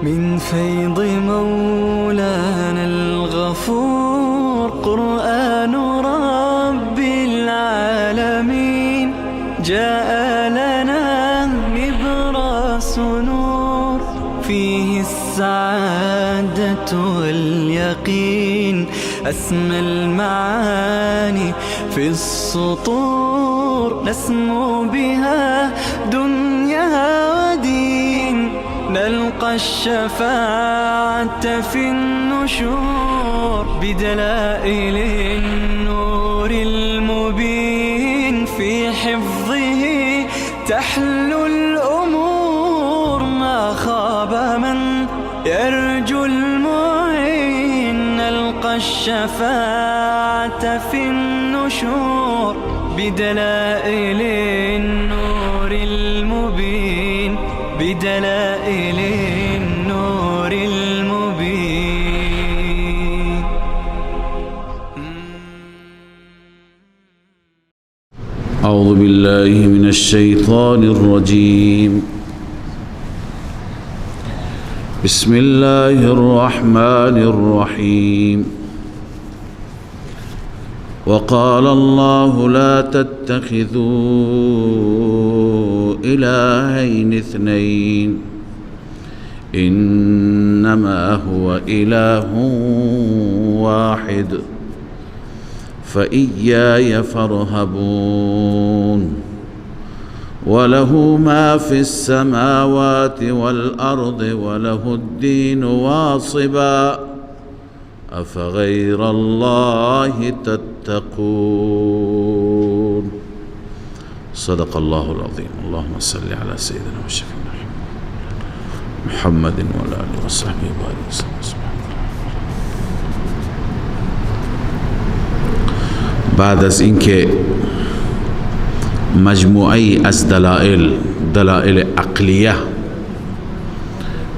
من فيض مولانا الغفور. قرآن رب العالمين جاء لنا نبراس نور، فيه السعادة واليقين، أسمى المعاني في السطور، نسمو بها دنيا ودين، نلقى الشفاعة في النشور، بدلائل النور المبين، في حفظه تحلو الأمور، ما خاب من يرجو المعين، نلقى الشفاعة في النشور، بدلائل النور المبين، بدلائل النور المبين. أعوذ بالله من الشيطان الرجيم. بسم الله الرحمن الرحيم. وقال الله لا تتخذوا إلهين اثنين إنما هو إله واحد فإياي فارهبون. وله ما في السماوات والأرض وله الدين واصبا أفغير الله تتقون. صدق الله العظيم. اللهم صل على سيدنا وشفينا محمد وعلى آله وصحبه وبارك وسلم. بعد از اینکه مجموعه از دلائل عقلیه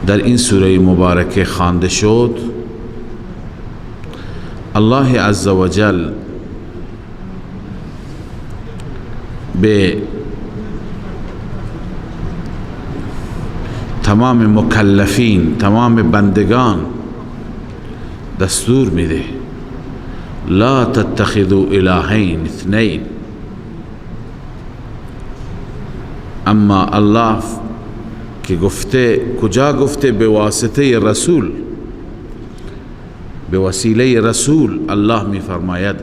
در این سوره مبارکه خوانده شد، الله عزوجل به تمام مکلفین، تمام بندگان دستور میده لا تتخذوا الهین اثنین. اما الله که گفته، کجا گفته؟ به واسطه رسول، به وسیله رسول الله می فرماید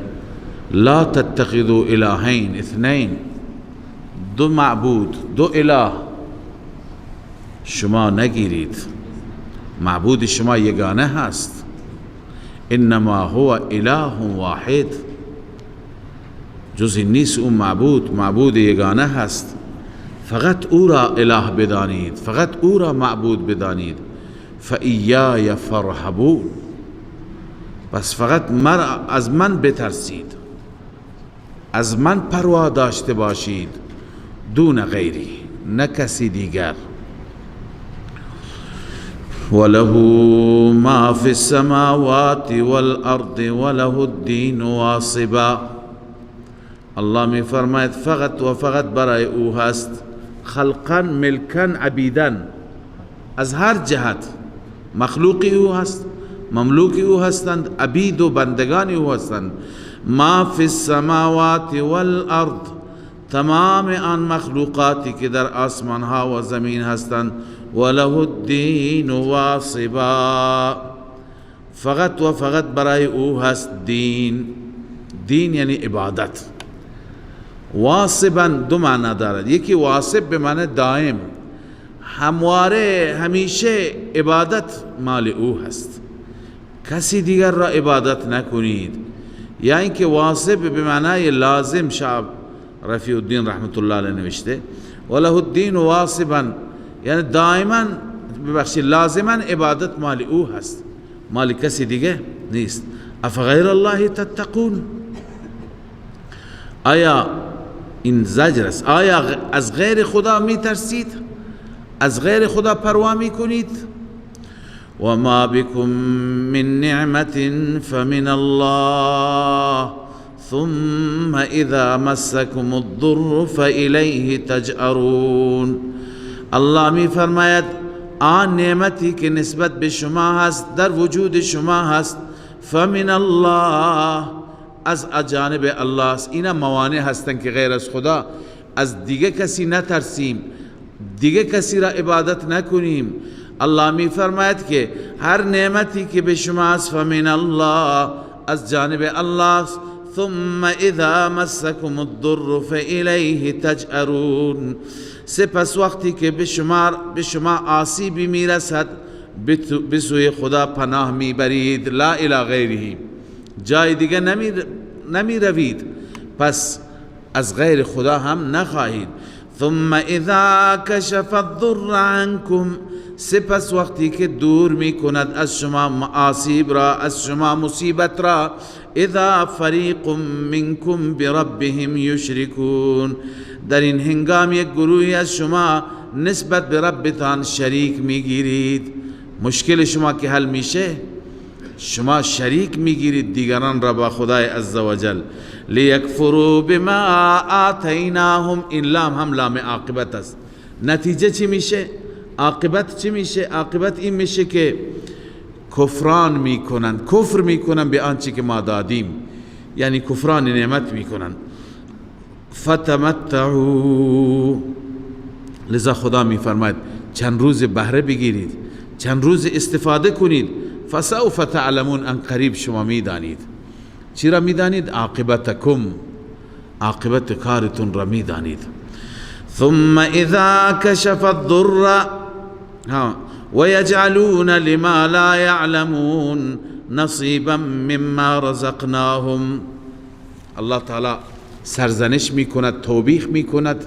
لا تتخذوا الهین اثنین، دو معبود، دو اله شما نگیرید، معبود شما یگانه هست. انما هو اله واحد، جز نیست اون معبود، معبود یگانه هست، فقط او را اله بدانید، فقط او را معبود بدانید. فإیای فارهبون، پس فقط از من بترسید، از من پروا داشته باشید، دون غیری، نه کسی دیگر. وله ما فی السماوات والارض وله الدین واصبا. الله می فرماید فقط و فقط برای او هست، خلقا، ملکا، عبیدا، از هر جهت مخلوقی او هست، مملوکی او هستند، عبید و بندگان او هستند. ما فی السماوات والارض، تمام آن مخلوقاتی که در آسمان ها و زمین هستند. وله الدین واصبا، فقط و فقط برای او هست دین. دین یعنی عبادت. واصبا دو معنا دارد، یکی واصب به معنی دائم، همواره، همیشه عبادت مال او هست، کسی دیگر را عبادت نکنید. یا اینکه واصب به معنای لازم، شعب رفیع الدین رحمت الله علیه نوشته وله الدین واصبا، یعنی دائما، ببخشید، لازما عبادت مال او هست، مال کسی دیگه نیست. افغیر الله تتقون، آیا این زجر است؟ آیا از غیر خدا می ترسید؟ از غیر خدا پروا می کنید؟ و ما بكم من نعمت فمن الله ثم اذا مسكم الضر فإليه تجأرون. الله می فرماید آن نعمتی که نسبت به شما هست، در وجود شما هست، فمن الله، از جانب الله است. اینا موانع هستند که غیر از خدا از دیگه کسی نترسیم، دیگه کسی را عبادت نکنیم. الله می فرماید که هر نعمتی که به شما است فمن الله، از جانب الله است. ثم اذا مسکم الضر فالیه تجأرون، سپس وقتی که به شما آسیبی میرسد به سوی خدا پناه میبرید، لا الی غیره، جای دیگه نمی روید، پس از غیر خدا هم نخواهید. ثم اذا کشف الضر عنکم، سپس وقتی که دور میکند از شما آسیب را، از شما مصیبت را، اذا فریق منکم بربهم یشرکون، در این هنگام یک گروهی از شما نسبت به ربتان شریک میگیرید. مشکل شما که حل میشه، شما شریک میگیرید دیگران را با خدای عزوجل. لیکفروا بما آتیناهم، این لام هم لام عاقبت است. نتیجه چی میشه؟ عاقبت چی میشه؟ عاقبت این میشه که کفران میکنند، کفر میکنند به آنچه که ما دادیم، یعنی کفران نعمت میکنند. فتمتعوا، لذا خدا میفرماید چند روز بهره بگیرید، چند روز استفاده کنید. فسوف تعلمون، ان قریب شما میدانید. چی را میدانید؟ عاقبتکم، عاقبت کارتون را میدانید. ثم اذا کشف الضر ويجعلون لما لا يعلمون نصیبا مما رزقناهم. الله تعالی سرزنش میکند، توبیخ میکند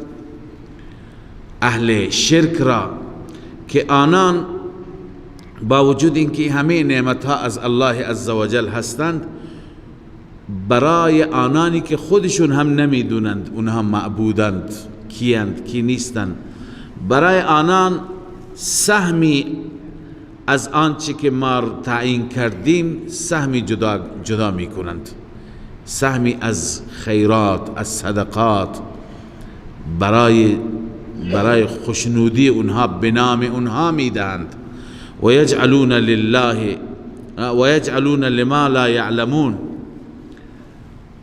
اهل شرک را که آنان با وجود اینکه همه نعمتها از الله عزوجل هستند، برای آنانی که خودشون هم نمیدونند اونها معبودند کیند کی نیستند، برای آنان سهمی از آنچه که ما تعیین کردیم سهمی جدا میکنند، سهمی از خیرات، از صدقات، برای خوشنودی اونها به نام اونها میدهند. و یجعلون لله و یجعلون لما لا یعلمون،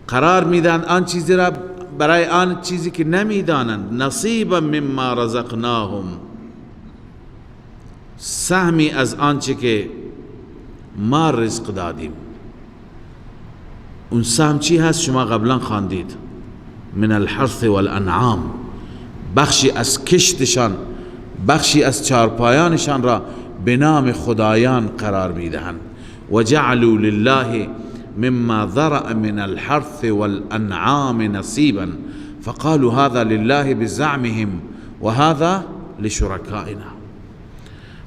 قرار میدن آن چیزی را برای آن چیزی که نمیدانند. نصیبا مما رزقناهم، سهمی از آنچه که ما رزق دادیم. اون سهم چی هست؟ شما قبلا خواندید، من الحرث والانعام، بخشی از کشتشان، بخشی از چارپایانشان را به نام خدایان قرار میدهند. و جعلوا لله مما ذرأ من الحرث والأنعام نصيبا فقالوا هذا لله بزعمهم وهذا لشركائنا.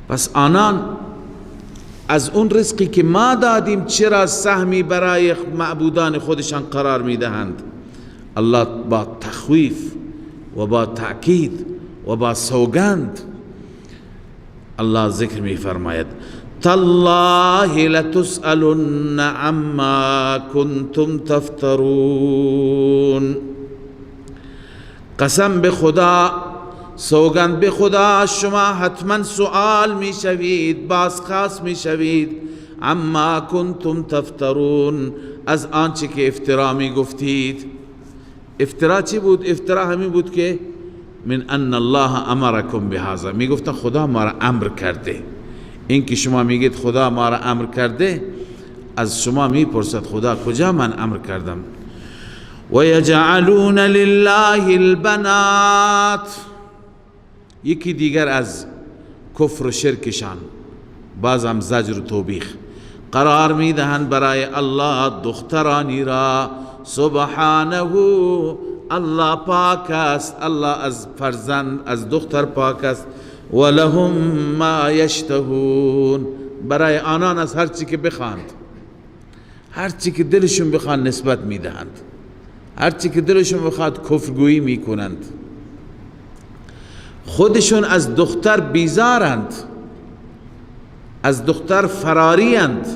پس آنان از اون رزقی که ما دادیم چرا سهمی برای معبودان خودشان قرار میدهند؟ الله با تخویف و با تأکید و با سوگند الله ذکر می فرماید تالله لتسألن عما کنتم تفترون. قسم به خدا، سوگند به خدا، شما حتما سؤال می شوید، بازخواست می شوید، عما کنتم تفترون، از آنچه که افترا می گفتید. افترا چی بود؟ افترا همین بود که من ان الله امرکم بهذا، می گفتن خدا ما را امر کرده. این که شما میگید خدا ما را امر کرده، از شما میپرسد خدا کجا من امر کردم؟ و یجعلون لله البنات، یکی دیگر از کفر و شرکشان، باز هم زجر و توبیخ قرار میدهند برای الله دخترانی را. سبحانه، الله پاک است، الله از فرزند، از دختر پاک است. و لهم ما یشتهون، برای آنان از هر چی که بخواند، هر چی که دلشون بخواد نسبت میدهند، هر چی که دلشون بخواد کفرگویی میکنند. خودشون از دختر بیزارند، از دختر فراریند.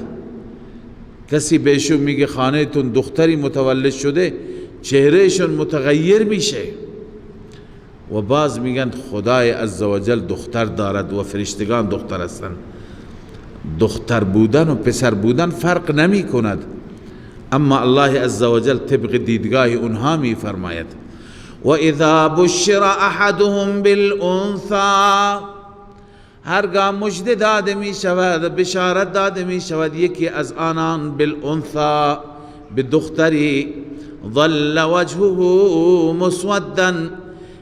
کسی بهشون میگه خانه تون دختری متولد شده، چهرهشون متغیر میشه و باز میگن خدای عزوجل دختر دارد و فرشتگان دختر هستند. دختر بودن و پسر بودن فرق نمی کند، اما الله عزوجل طبق دیدگاه اونها می فرماید. و اذا بشر احدهم بالانثى، هرگاه مژده داده می شود، بشارت داده می شود یکی از آنان، بالانثى به دختری، ظل وجهه مسودا،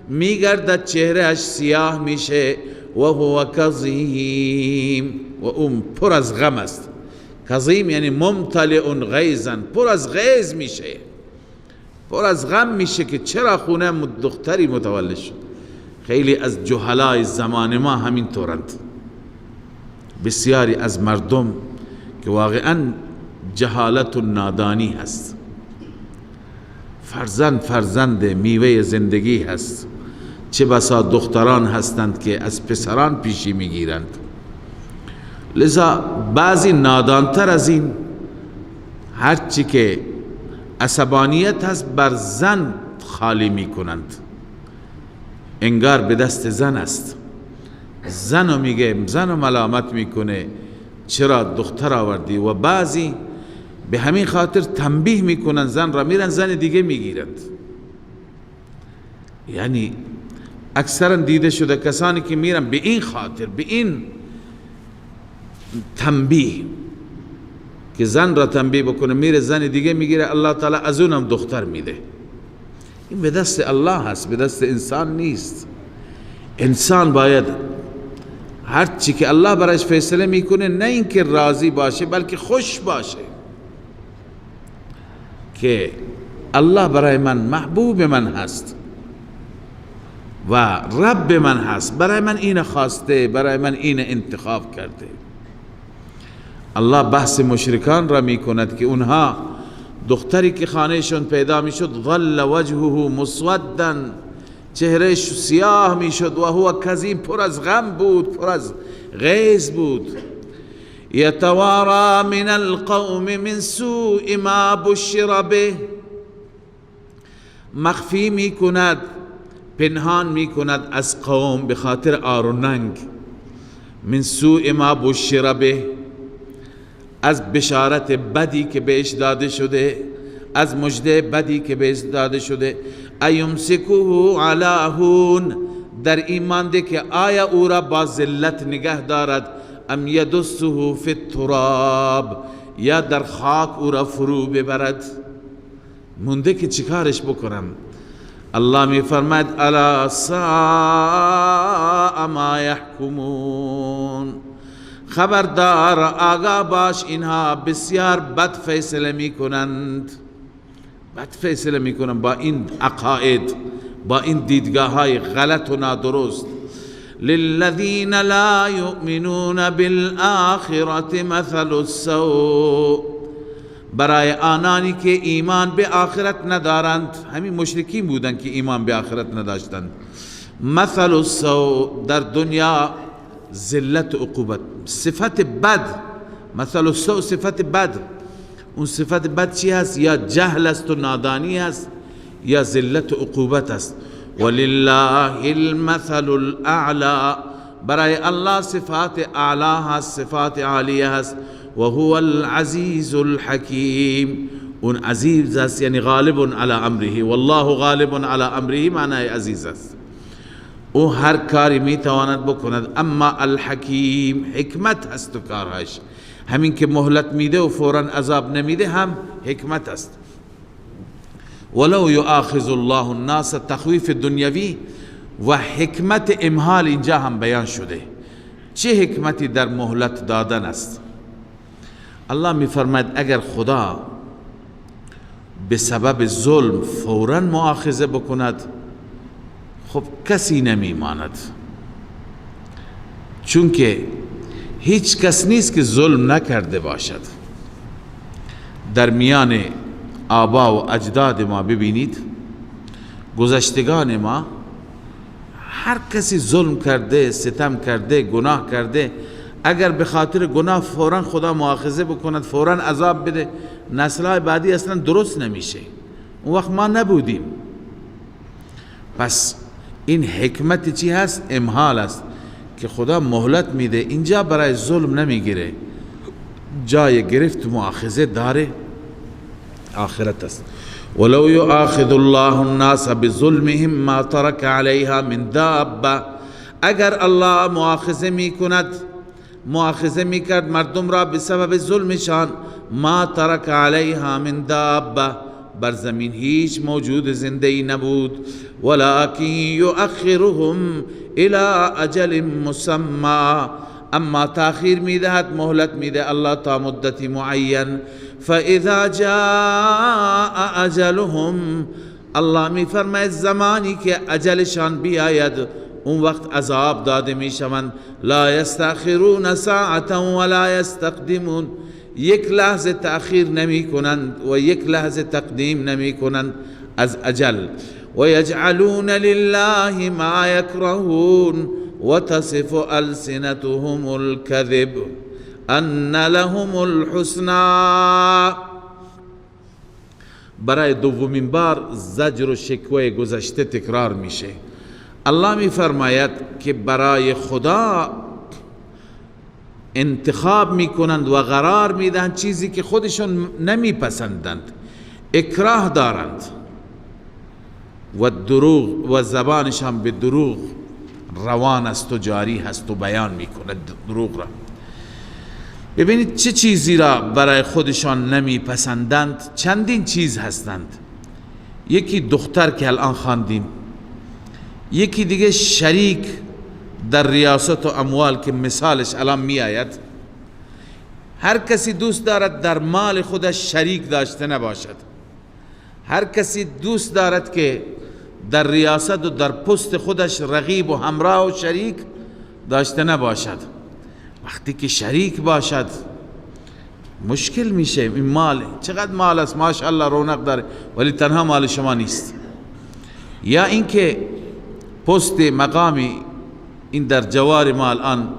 میگردد چهرهش سیاه میشه، و هو کظیم، و اون پر از غم است. کظیم یعنی ممتلئ غیظا، پر از غیظ میشه، پر از غم میشه که چرا خونه دختری متولد شد. خیلی از جهلای زمان ما همین طورند. بسیاری از مردم که واقعا جهالت و نادانی هست، فرزند فرزند میوه زندگی هست، چه بسا دختران هستند که از پسران پیشی میگیرند. لذا بعضی نادانتر از این، هرچی که عصبانیت هست بر زن خالی میکنند، انگار به دست زن است. زنو میگه، زنو ملامت میکنه چرا دختر آوردی، و بعضی به همین خاطر تنبیه میکنن زن را، میرن زن دیگه میگیرند. یعنی اکثرا دیده شده کسانی که میرن به این خاطر، به این تنبیه که زن را تنبیه بکنه، میره زن دیگه میگیره، الله تعالی از اونم دختر میده. این به دست الله هست، به دست انسان نیست. انسان باید هر چی که الله برایش فیصله میکنه، نه اینکه راضی باشه بلکه خوش باشه که الله برای من محبوب من هست و رب من هست، برای من این خواسته، برای من این انتخاب کرده. الله بحث مشرکان را میکند که اونها دختری که خانهشون پیدا میشد، ظل وجهه مسودا، چهرهش سیاه میشد، و هو کظیم، پر از غم بود، پر از غیظ بود. یتوارى من القوم من سوء ما بشر به، مخفی میکند، پنهان میکند از قوم به خاطر آر و ننگ. من سوء ما بشر به، از بشارت بدی که بهش داده شده، از مژده بدی که بهش داده شده. ایمسکوه علی هون، در این مانده که آیا او را با ذلت نگه دارد، ام یدسه فی التراب، یا در خاک او را فرو ببرد. مونده که چیکارش بکنم. الله می فرماید الا ساء ما یحکمون، خبردار آگاه باش اینها بسیار بد فیصله می کنند، بد فیصله می کنند با این عقاید، با این دیدگاه های غلط و نادرست. للذین لا یؤمنون بالآخرة مثل السوء، برای آنانی که ایمان به آخرت ندارند، همین مشرکین بودند که ایمان به آخرت نداشتند. مثل السوء در دنیا ذلت و عقوبت، صفت بد، مثل السوء صفت بد. اون صفت بد چی هست؟ یا جهل است و نادانی هست، یا ذلت و عقوبت است. ولله المثل الاعلى، برای الله صفات اعلی هست، صفات عالیه هست. و هو العزیز الحکیم، اون عزیز است یعنی غالب علی امره، والله غالب علی امره معنای عزیز است. او هر کاری میتواند بکند. اما الحکیم حکمت هست و کارهاش، همین که مهلت میده و فورا عذاب نمیده هم حکمت است. ولو یؤاخذ الله الناس، تخویف دنیوی و حکمت امهال اینجا هم بیان شده. چه حکمتی در مهلت دادن است؟ الله میفرماید اگر خدا به سبب ظلم فورا مؤاخذه بکند، خب کسی نمیماند، چون که هیچ کس نیست که ظلم نکرده باشد. در میان آبا و اجداد ما ببینید، گذشتگان ما، هر کسی ظلم کرده، ستم کرده، گناه کرده، اگر به خاطر گناه فورا خدا مؤاخذه بکند، فورا عذاب بده، نسل‌های بعدی اصلا درست نمیشه. اون وقت ما نبودیم. پس این حکمت چی هست؟ امهال است که خدا مهلت میده، اینجا برای ظلم نمیگیره، جای گرفت مؤاخذه داره، آخرت است. ولو یؤاخذ الله الناس بظلمهم ما ترک علیها من دابه، اگر الله مؤاخذه میکند، مؤاخذه میکرد مردم را به سبب ظلمشان، ما ترک علیها من دابه، بر زمین هیچ موجود زنده نبود. ولكن یؤخرهم الى اجل مسمى، اما تاخیر میدهد، مهلت میده الله تا مدت معین. فاذا جاء اجلهم، الله میفرماید زمانی که اجلشان بیاید اون وقت عذاب داده میشوند. لا یستأخرون ساعة ولا یستقدمون، یک لحظه تأخیر نمی کنند و یک لحظه تقدیم نمی کنند از اجل. و یجعلون لله ما یکرهون وتصف ألسنتهم الكذب أن لهم الحسنى. برای دومین بار زجر و شکوه گذشته تکرار میشه. الله می فرماید که برای خدا انتخاب میکنند و قرار میدهند چیزی که خودشون نمیپسندند، اکراه دارند و دروغ و زبانشان به دروغ روان است و جاری هست و بیان میکند دروغ را. ببینید چه چیزی را برای خودشان نمیپسندند. چندین چیز هستند. یکی دختر که الان خواندیم، یکی دیگه شریک در ریاست و اموال که مثالش الان می آید. هر کسی دوست دارد در مال خودش شریک داشته نباشد، هر کسی دوست دارد که در ریاست و در پست خودش رقیب و همراه و شریک داشته نباشد. وقتی که شریک باشد مشکل میشه. این مال چقدر مال است، ماشاءالله رونق داره، ولی تنها مال شما نیست. یا اینکه پست مقامی، این در جوار ما الان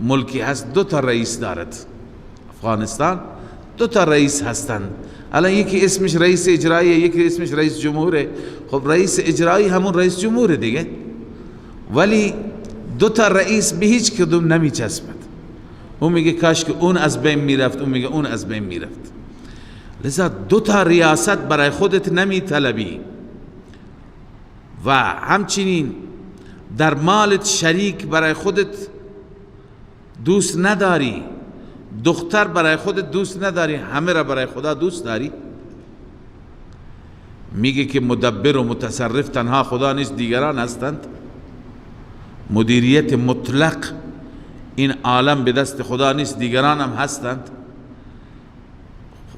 ملکی هست، دو تا رئیس دارد افغانستان، دو تا رئیس هستند. الان یکی اسمش رئیس اجراییه، یکی اسمش رئیس جمهوره. خب رئیس اجرایی همون رئیس جمهوره دیگه، ولی دو تا رئیس به هیچ کدوم نمیچسبد. اون میگه کاش که اون از بین میرفت، اون میگه اون از بین میرفت. لذا دو تا ریاست برای خودت نمیطلبی و همچنین در مالت شریک برای خودت دوست نداری، دختر برای خودت دوست نداری، همه را برای خدا دوست داری. میگه که مدبر و متصرف تنها خدا نیست، دیگران هستند. مدیریت مطلق این عالم به دست خدا نیست، دیگران هم هستند.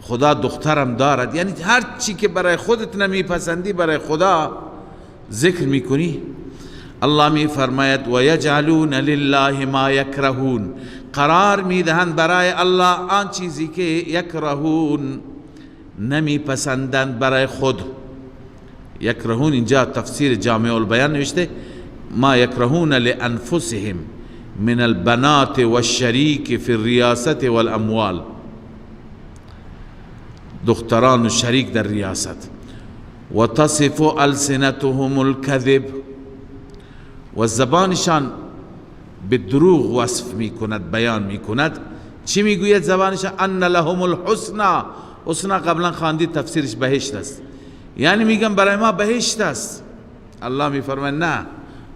خدا دخترم دارد، یعنی هر چی که برای خودت نمیپسندی برای خدا ذکر میکنی. الله می فرماید و یجعلون لله ما یکرهون، قرار میدهند برای الله آن چیزی که یکرهون، نمیپسندند برای خود. یکرهون اینجا تفسیر جامع البیان نوشته ما یکرهون لانفسهم من البنات والشریک فی الریاست والاموال، دختران و شریک در ریاست. و تصف السنتهم الكذب، و زبانشان به دروغ وصف میکند، بیان میکند. چی میگوید زبانشان؟ ان لهم الحسنى. حسنا قبلا خواندی تفسیرش بهشت است، یعنی میگن برای ما بهشت است. الله میفرماید نه،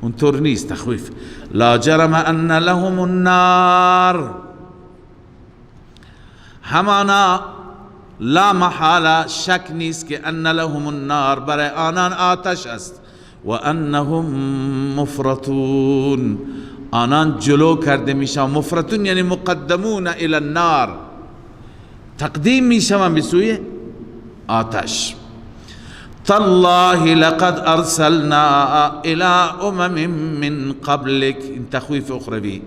اونطور نیست، تخویف. لا جرم ان لهم النار، همانا لا محاله شک نیست که ان لهم النار، برای آنان آتش است. و انهم مفرطون، آنان جلو کرده میشن. مفرطون یعنی مقدمون الی النار، تقدیم میشن به سوی آتش. تالله لقد ارسلنا الى امم من قبلك، این تخویف اخروی.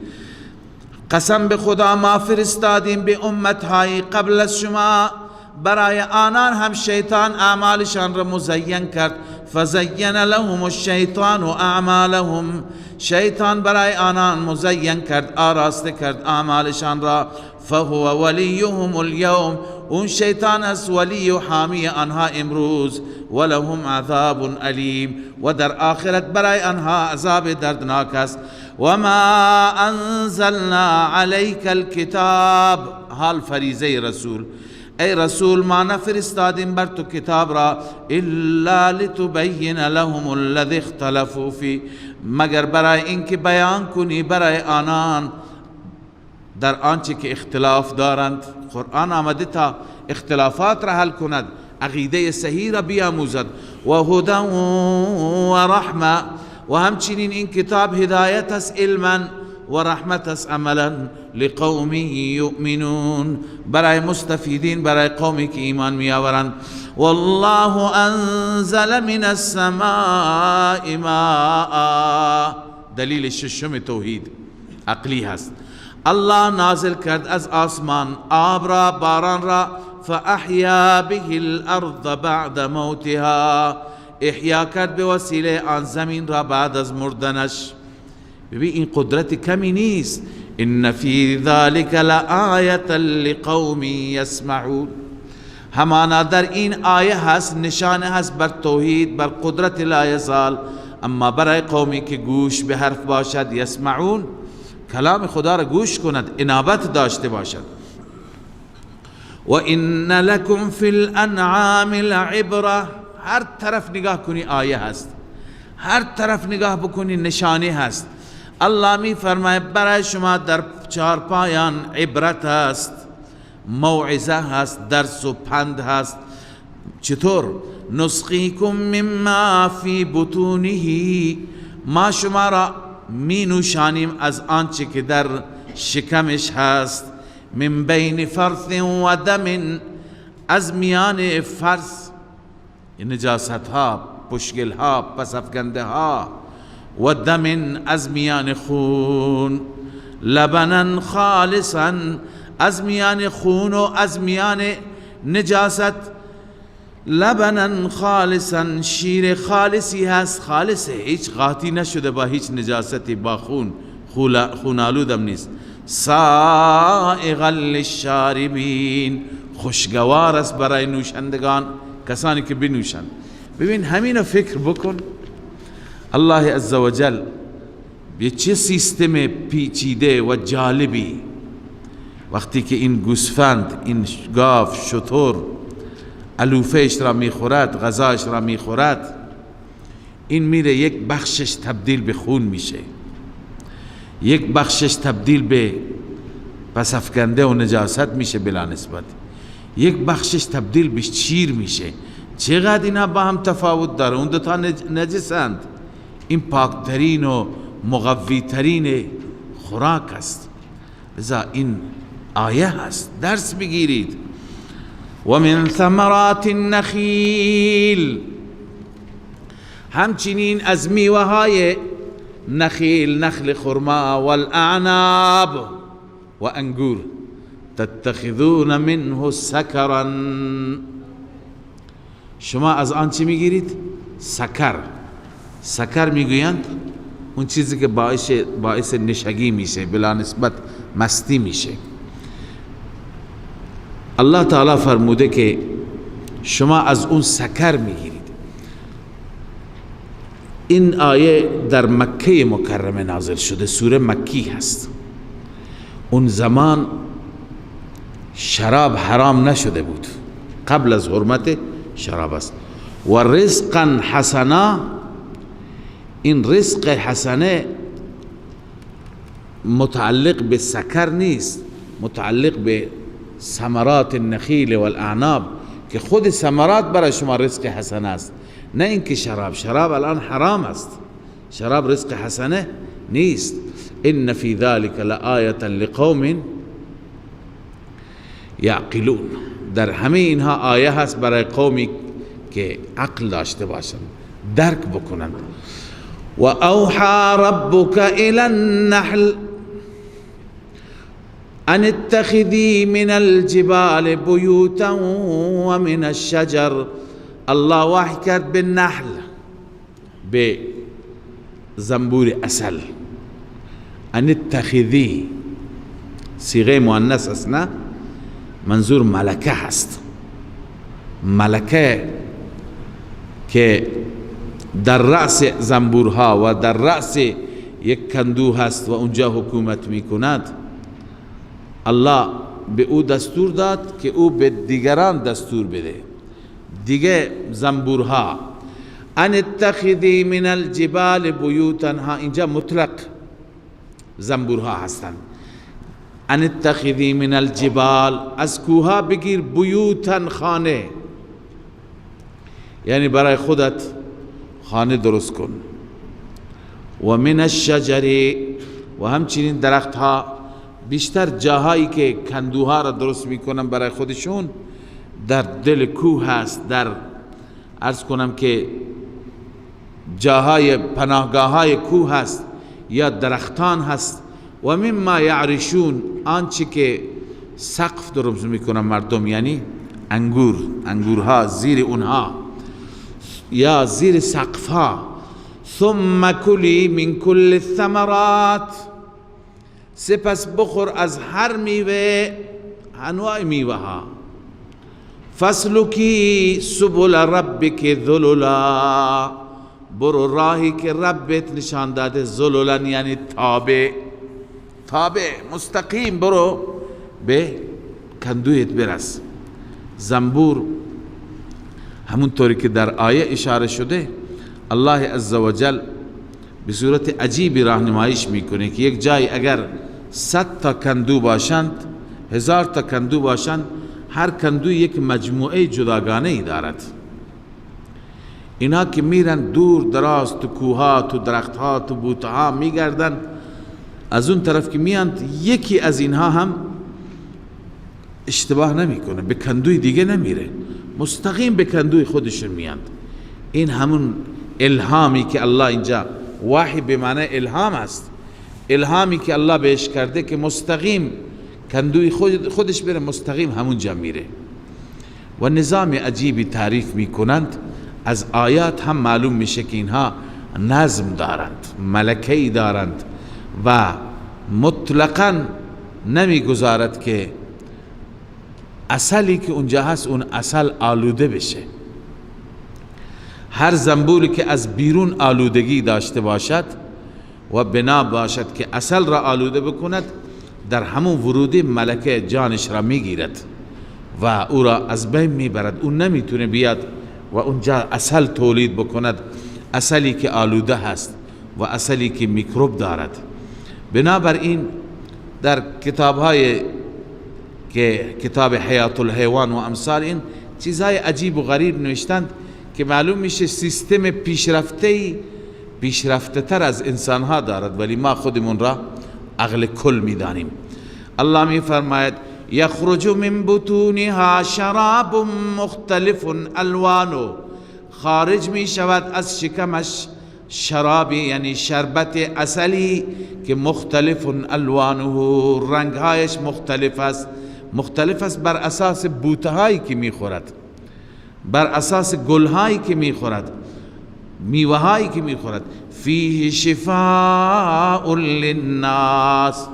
قسم به خدا ما فرستادیم به امتهای قبل از شما، برای آنان هم شیطان اعمالشان را مزین کرد. فزین لهم الشیطان اعمالهم، شیطان برای آنان مزین کرد، آراسته کرد اعمالشان را. فهو ولیهم اليوم، اون شیطان است ولی و حامی آنها امروز. ولهم عذاب الیم، و در آخرت برای آنها عذاب دردناک است. و ما انزلنا علیک الکتاب، حال فریضه رسول، ای رسول ما نفرستادیم بر تو کتاب را الا لتبین لهم الذی اختلفوا فی، مگر برای اینکه بیان کنی برای آنان در آنچه که اختلاف دارند. قرآن آمده تا اختلافات را حل کند، عقیده صحیح را بیاموزد. و هدی و رحمه، و همچنین این کتاب هدایت است علما و رحمت است عملا، لقوم یؤمنون، برای مستفیدین، برای قومی که ایمان میآورند. والله انزل من السماء ماء، دلیل ششم توحید عقلی هست. الله نازل کرد از آسمان آب را، باران را، فاحیا به الارض بعد موتها، احیا کرد به وسیله آن زمین را بعد از مردنش. ببین این قدرت کمی نیست. ان فی ذلک لآیة لقوم یسمعون، همانا در این آیه هست، نشانه هست بر توحید، بر قدرت لا یزال، اما برای قومی که گوش به حرف باشد، یسمعون، کلام خدا را گوش کند، انابت داشته باشد. و ان لکم فی الانعام لعبره، هر طرف نگاه کنی آیه هست، هر طرف نگاه بکنی نشانه هست. الله می فرماید برای شما در چهارپایان عبرت هست، موعظه هست، درس و پند هست. چطور؟ نسقیکم مما فی بطونه، ما شما را می نوشانیم از آنچه که در شکمش هست. من بین فرث و دم، از میان فرث، نجاست ها، پشگل ها، پس افکنده ها، و دم، از میان خون، لبنا خالصا، از میان خون و از میان نجاست، لبنا خالصا، شیر خالصی هست، خالصه، هیچ قاطی نشده با هیچ نجاستی، با خون، خون آلودم نیست. سائغا للشاربین، خوشگوار است برای نوشندگان، کسانی که بنوشند. ببین همین فکر بکن، الله عزوجل به چه سیستم پیچیده و جالبی وقتی که این گوسفند، این گاو، شتر علوفهش را میخورد، غذاش را میخورد، این میره یک بخشش تبدیل به خون میشه، یک بخشش تبدیل به پسفکنده و نجاست میشه بلا نسبت، یک بخشش تبدیل به شیر میشه. چقدر اینا با هم تفاوت داره؟ اون دوتا نجسند، این پاکترین و مقویترین خوراک است. لذا این آیه هست، درس بگیرید. و من ثمرات النخیل، همچنین از میوه های نخیل، نخل خرما، والاعناب و انگور، تتخذون منه سکرا، شما از آن چی میگیرید؟ سکر. سکر میگویند اون چیزی که باعث نشگی میشه، بلا نسبت مستی میشه. الله تعالی فرموده که شما از اون سکر میگیرید. این آیه در مکه مکرمه نازل شده، سوره مکی هست. اون زمان شراب حرام نشده بود، قبل از حرمت شراب است. و رزقا حسنا، این رزق حسنه متعلق به سکر نیست، متعلق به ثمرات النخیل والاعناب، که خود ثمرات برای شما رزق حسنه است، نه اینکه شراب. شراب الان حرام است، شراب رزق حسنه نیست. ان فی ذلك لآیة لقوم یعقلون، در همه اینها آیه هست برای قومی که عقل داشته باشند، درک بکنند. و اوحى ربك الى النحل ان اتخذی من الجبال بیوتا و من الشجر. الله وحی کرد به نحل، به زنبور عسل. ان اتخذی صیغه مؤنث است، نه منظور ملکه هست. ملکه که در رأس زنبورها و در رأس یک کندو هست و اونجا حکومت میکند، الله به او دستور داد که او به دیگران دستور بده، دیگه زنبورها. ان اتخذی من الجبال بیوتا، ها اینجا مطلق زنبورها هستند. ان اتخذی من الجبال، از کوها بگیر، بیوتا خانه، یعنی برای خودت خانه درست کن. و من الشجر، و همچنین درختها. بیشتر جاهایی که کندوها را درست میکنن برای خودشون در دل کوه هست، در عرض کنم که جاهای پناهگاه های کوه هست یا درختان هست. و مما یعرشون، آنچه که سقف درست میکنن مردم، یعنی انگور، انگورها زیر اونها یا زیر سقفها. ثم کلی من کل الثمرات، سپس بخور از هر میوه، انواع میوه ها. فاسلکی سبل ربک ذللا، برو راهی که ربت نشان داده. ذللا یعنی تابع، تابع مستقیم برو به کندویت برس. زنبور همونطوری که در آیه اشاره شده، الله عزوجل به صورت عجیبی راهنماییش میکنه که یک جای اگر 100 تا کندو باشند، 1000 تا کندو باشند، هر کندو یک مجموعه جداگانه ای دارد. اینا که میرن دور دراز تو کوها، تو درختها، تو بوتها میگردن، از اون طرف که میاند یکی از اینها هم اشتباه نمیکنه، به کندوی دیگه نمیره، مستقیم به کندوی خودشون میاند. این همون الهامی که الله اینجا، وحی به معنی الهام است، الهامی که الله بهش کرده که مستقیم کندوی خودش بره، مستقیم همونجا میره. و نظام عجیبی تعریف میکنند، از آیات هم معلوم میشه که اینها نظم دارند، ملکه‌ای دارند و مطلقاً نمیگذارد که عسلی که اونجا هست اون عسل آلوده بشه. هر زنبوری که از بیرون آلودگی داشته باشد و بنا باشد که عسل را آلوده بکند، در همون ورودی ملکه جانش را میگیرد و او را از بین میبرد. او نمیتونه بیاد و اونجا عسل تولید بکند، عسلی که آلوده هست و عسلی که میکروب دارد. بنابراین در کتاب‌های که کتاب حیات الحیوان و امثال این چیزهای عجیب و غریب نوشتند که معلوم میشه سیستم پیشرفته پیشرفته تر از انسانها دارد، ولی ما خودمون را عقل کل میدانیم. الله می فرماید یخرج من بطونها شراب مختلف الوانه، خارج می شود از شکمش شرابی یعنی شربت عسلی که مختلف الوانه، رنگهایش مختلف است. مختلف است بر اساس بوتهایی که میخورد، بر اساس گلهایی که میخورد، میوهایی که میخورد. فیه شفاء للناس،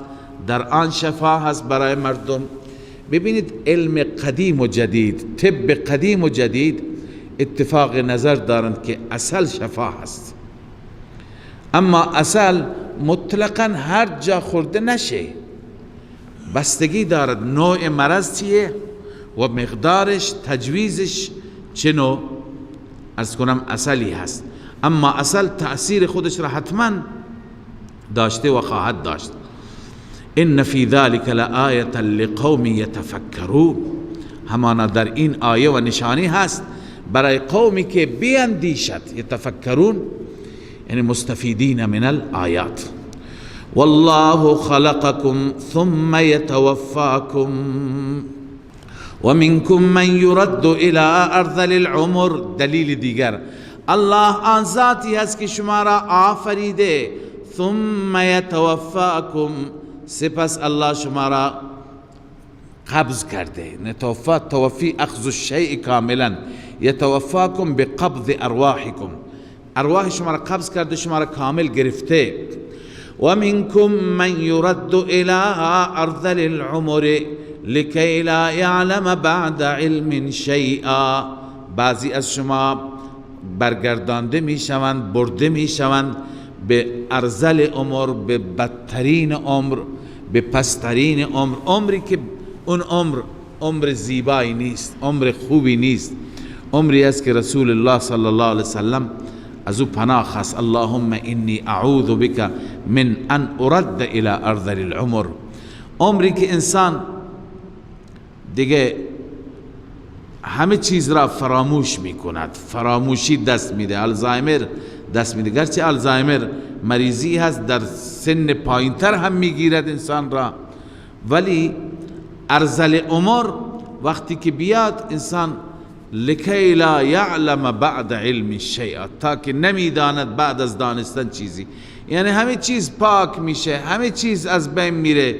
در آن شفا هست برای مردم. ببینید علم قدیم و جدید، طب قدیم و جدید اتفاق نظر دارند که عسل شفا هست، اما عسل مطلقا هر جا خورده نشه، بستگی دارد نوع مرض چیه و مقدارش، تجویزش چه نوع از کنم عسلی هست. اما عسل تأثیر خودش را حتما داشته و خواهد داشت. ان فی ذلک لآیة لقوم یتفکرون، همانا در این آیه و نشانی هست برای قومی که بیندیشد. یتفکرون یعنی مستفیدین من الآیات. والله خلقكم ثم يتوفاكم ومنكم من يرد الى ارذل العمر. دلیل دیگر، الله آن ذاتی هست که شما را آفریده، ثم يتوفاكم، سپس الله شما را قبض کرده. نتوفا توفی اخذ الشیء کاملا، یتوفاکم بقبض ارواحکم، ارواح شما را قبض کرده، شما را کامل گرفته. ومنكم من يرد الى ارذل العمر لكي لا يعلم بعد علم شيئا، بعضی از شما برگردانده میشوند، برده میشوند به ارذل عمر، به بدترین عمر، به پسترین عمر، عمری که اون عمر عمر زیبایی نیست، عمر خوبی نیست، عمری است که رسول الله صلی الله علیه وسلم از او پناه خواست. اللهم انی اعوذ بک من ان ارد الى ارذل العمر. عمری که انسان دیگه همه چیز را فراموش میکند، فراموشی دست میده، آلزایمر دست میده. گرچه آلزایمر مریضی هست، در سن پایینتر هم میگیرد انسان را، ولی ارذل عمر وقتی که بیاد انسان لکی لا یعلم بعد علم شیئا، تا که نمیداند بعد از دانستن چیزی، یعنی همه چیز پاک میشه، همه چیز از بین میره.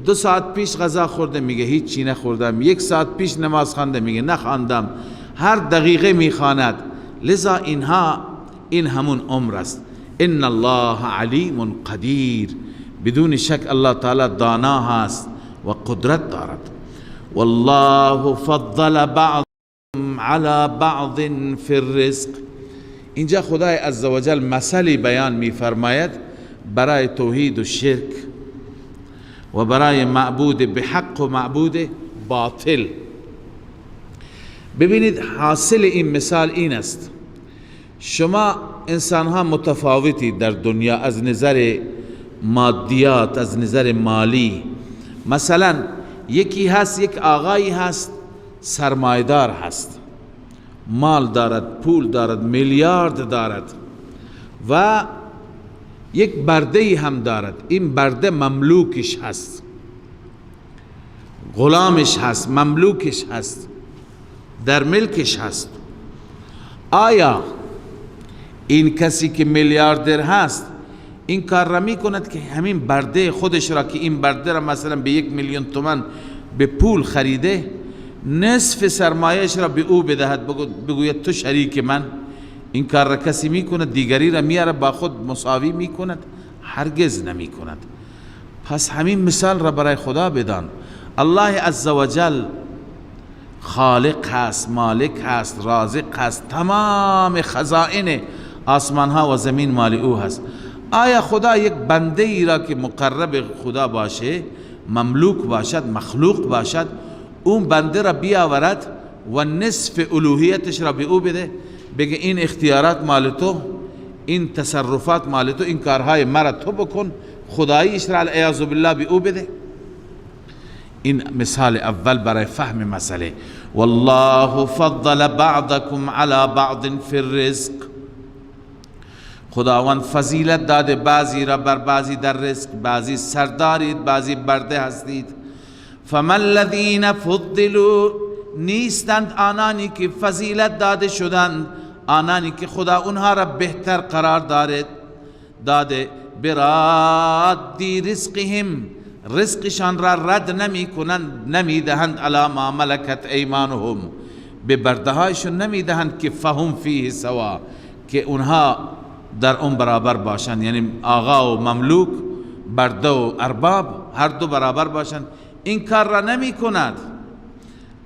2 ساعت پیش غذا خورده، میگه هیچی نخوردم. 1 ساعت پیش نماز خوانده، میگه نخواندم. هر دقیقه میخواند. لذا اینها، این همون عمر است. ان الله علیم قدیر، بدون شک الله تعالی دانا هست و قدرت دارد. والله فضل بعض على بعض فی الرزق. اینجا خدای عزوجل مثلی بیان میفرماید برای توحید و شرک و برای معبود به حق و معبود باطل. ببینید حاصل این مثال این است، شما انسان ها متفاوتی در دنیا از نظر مادیات، از نظر مالی. مثلا یکی هست، یک آقایی هست، سرمایدار هست، مال دارد، پول دارد، میلیارد دارد و یک برده هم دارد. این برده مملوکش هست، غلامش هست، مملوکش هست، در ملکش هست. آیا این کسی که میلیاردر هست این کار را می کند که همین برده خودش را، که این برده را مثلا به 1 میلیون تومان به پول خریده، نصف سرمایه‌اش را به او بدهد، بگوید تو شریک من؟ این کار را کسی می کند؟ دیگری را میاره با خود مساوی می کند؟ هرگز نمی کند. پس همین مثال را برای خدا بدان. الله عزوجل خالق هست، مالک هست، رازق هست، تمام خزائن آسمان ها و زمین مال او هست. آیا خدا یک بنده ای را که مقرب خدا باشه، مملوک باشد، مخلوق باشد، اون بنده را بیاورد و نصف الوهیتش را به او بده، بگه این اختیارات مال تو، این تصرفات مال تو، این کارهای مرا تو بکن، خداییش را العیاذ بالله به او بده؟ این مثال اول برای فهم مسئله. والله فضل بعضکم علی بعض فی الرزق. خداوند فضیلت داده بعضی را بر بعضی در رزق، بعضی سردارید، بعضی برده هستید. فما الذین فضلوا، نیستند آنانی که فضیلت داده شدند، آنانی که خدا اونها را بهتر قرار داده، براد رزقهم، رزقشان را رد نمی کنند، نمی دهند، علی ما ملکت ایمانهم، به بردهایشون نمی دهند که فهم فیه سوا، که اونها در اون برابر باشند، یعنی آقا و مملوک، برده و ارباب، هر دو برابر باشند. این کار را نمی کند.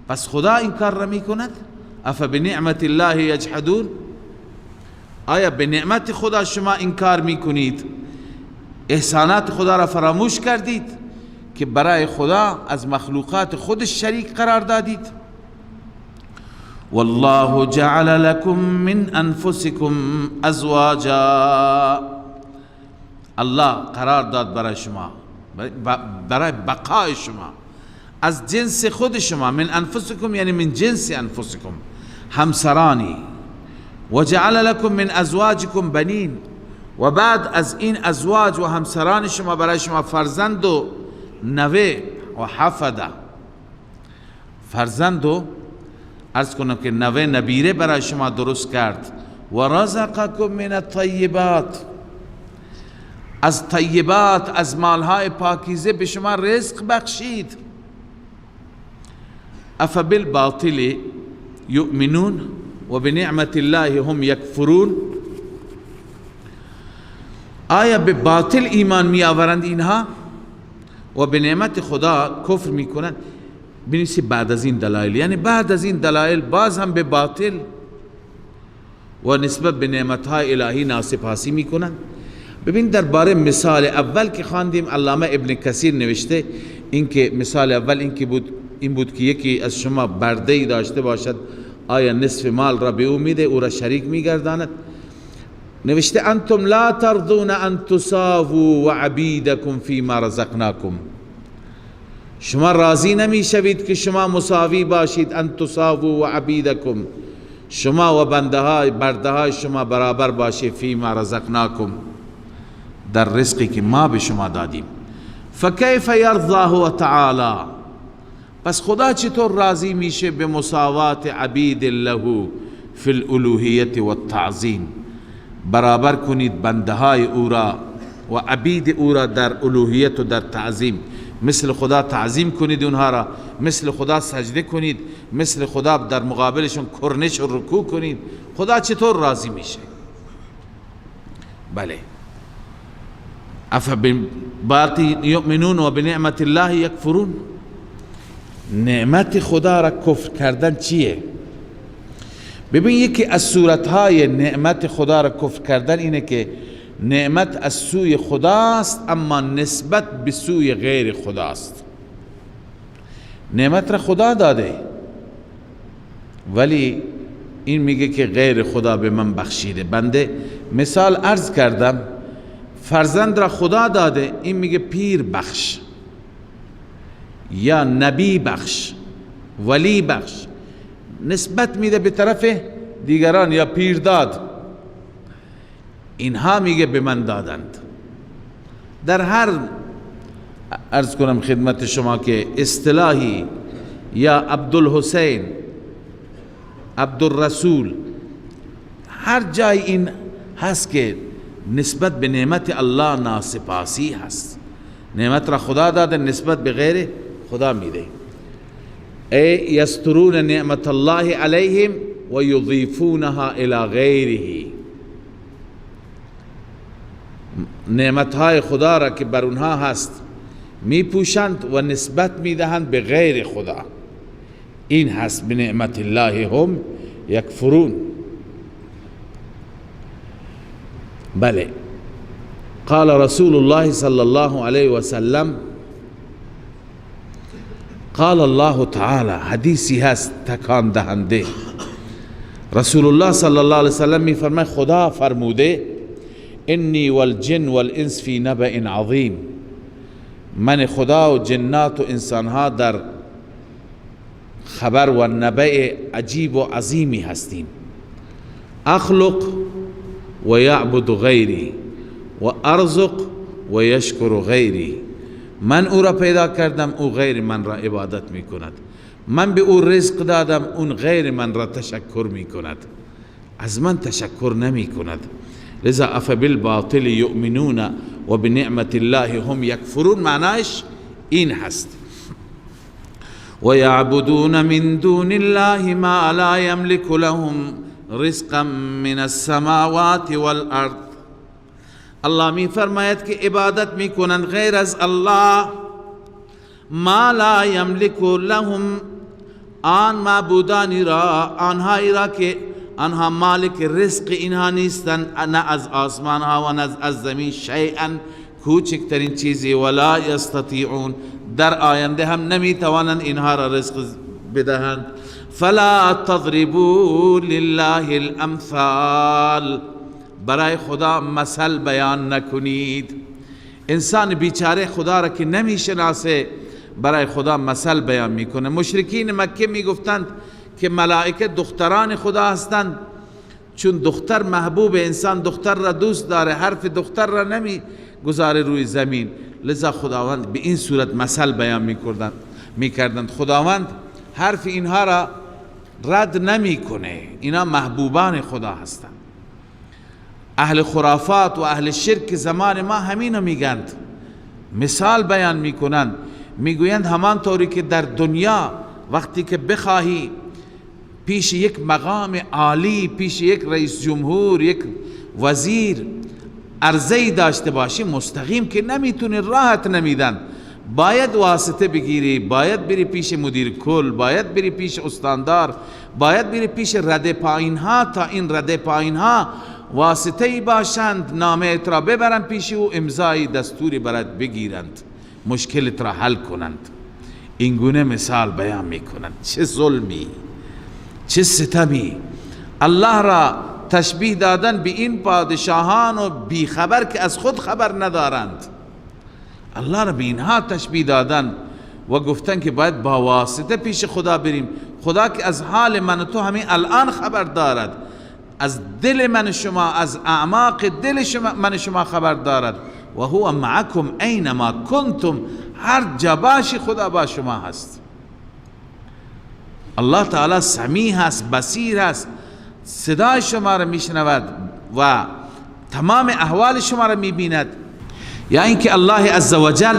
پس خدا این کار را می کند؟ افبنعمت الله یجحدون، آیا به نعمت خدا شما انکار می کنید؟ احسانات خدا را فراموش کردید که برای خدا از مخلوقات خودش شریک قرار دادید؟ والله جعل لكم من انفسكم ازواجا. الله قرار داد برای شما، برای بقای شما، از جنس خود شما، من انفسکم یعنی من جنس انفسکم، همسرانی. و جعل لكم من ازواجكم بنین، و بعد از این ازواج و همسران شما برای شما فرزند و نوه و حفده، فرزند و عرض کنم که نوه نبیره برای شما درست کرد. و رزقکم من الطیبات، از طیبات، از مالهای پاکیزه به شما رزق بخشید. افبالباطل یؤمنون و بنعمت الله هم یکفرون. آیا به باطل ایمان می آورند اینها و به نعمت خدا کفر می کنند؟ بنویسی بعد از این دلایل، یعنی بعد از این دلایل باز هم به باطل. و نسبت به نعمتهای الهی ناسپاسی میکنند. ببین درباره مثال اول که خواندیم، علامه ابن کثیر نوشته اینکه مثال اول این که بود، این بود که یکی از شما برده‌ای داشته باشد، آیا نصف مال را به او میده، او را شریک میگرداند؟ نوشته انتم لا ترضون ان تساووا وعبیدکم فیما رزقناکم، شما راضی نمیشوید که شما مساوی باشید، ان تساووا وعبیدکم، شما و بنده های برده های شما برابر باشید، فیما رزقناکم، در رزقی که ما به شما دادیم. فکیف یرضی هو تعالی، پس خدا چطور راضی میشه به مساوات عبید له فی الالوهیت والتعظیم، برابر کنید بنده های او را و عبید او را در الوهیت و در تعظیم، مثل خدا تعظیم کنید اونها را، مثل خدا سجده کنید، مثل خدا در مقابلشون کرنش و رکوع کنید. خدا چطور راضی میشه؟ بله، افبالباطل یؤمنون و بنعمت الله یکفرون. نعمت خدا را کفر کردن چیه؟ ببین یکی از صورتهای نعمت خدا را کفر کردن اینه که نعمت از سوی خداست اما نسبت به سوی غیر خداست. نعمت را خدا داده ولی این میگه که غیر خدا به من بخشیده. بنده مثال عرض کردم، فرزند را خدا داده، این میگه پیر بخش یا نبی بخش، ولی بخش، نسبت میده به طرف دیگران یا پیر داد، اینها میگه به من دادند. در هر عرض کنم خدمت شما که اصطلاحی یا عبدالحسین، عبدالرسول، هر جای این هست که نسبت به نعمت الله ناسپاسی هست. نعمت را خدا داده، نسبت به غیر خدا میده. ای یسترون نعمت الله علیهم و یضیفونها الی غیره، نعمتهای خدا را که بر اونها هست میپوشند و نسبت میدهند به غیر خدا. این هست به نعمت الله هم یکفرون. بله، قال رسول الله صلی الله علیه وسلم، قال الله تعالی، حدیثی هست تکان دهنده. رسول الله صلی الله علیه وسلم میفرماید خدا فرموده انی والجن والانس فی نبأ عظیم، من خدا و جنات و انسانها در خبر و نبأ عجیب و عظیمی هستیم. اخلق و یعبد غیری و ارزق و یشکر غیری، من او را پیدا کردم، او غیر من را عبادت می کند، من به او رزق دادم، اون غیر من را تشکر می کند، از من تشکر نمی کند. لذا افبالباطل یؤمنون و بنعمت الله هم یکفرون، معنایش این هست. و یعبدون من دون الله ما لا یملک لهم رزقا من السماوات والارض. الله می فرماید که عبادت می کنند غیر از الله، ما لا یملک لهم، آن معبودانی را، آنهایی را که آنها مالک رزق اینها نیستند، نه از آسمان ها و نه از زمین، شیئا، کوچکترین چیزی، ولا یستطیعون، در آینده هم نمی توانند اینها را رزق بدهند. فلا تضربوا لله الامثال، برای خدا مثل بیان نکنید. انسان بیچاره خدا را که نمیشناسه برای خدا مثل بیان میکنه. مشرکین مکه میگفتند که ملائکه دختران خدا هستند، چون دختر محبوب انسان، دختر را دوست داره، حرف دختر را نمی گذاره روی زمین، لذا خداوند به این صورت مثل بیان میکردند. خداوند حرف اینها را رد نمیکنه، اینا محبوبان خدا هستند. اهل خرافات و اهل شرک زمان ما همینو میگند، مثال بیان میکنند، میگویند همان طوری که در دنیا وقتی که بخواهی پیش یک مقام عالی، پیش یک رئیس جمهور، یک وزیر عرضه‌ای داشته باشی، مستقیم که نمیتونی، راحت نمیدن، باید واسطه بگیری، باید بری پیش مدیر کل، باید بری پیش استاندار، باید بری پیش رده پایین ها، تا این رده پایین ها واسطه ای باشند، نامه را ببرند پیش او، امضای دستوری برات بگیرند، مشکلت را حل کنند. این گونه مثال بیان میکنند. چه ظلمی، چه ستمی! الله را تشبیه دادن به این پادشاهان و بیخبر که از خود خبر ندارند. الله را به اینها تشبیه دادن و گفتن که باید با واسطه پیش خدا بریم. خدا که از حال من و تو همین الان خبر دارد، از دل من شما، از اعماق دل شما، من شما خبر دارد. و هو معکم اینما کنتم، هر جا باشی خدا با شما هست. الله تعالی سمیع هست، بصیر هست، صدای شما را میشنود و تمام احوال شما را میبیند. یا اینکه الله عزوجل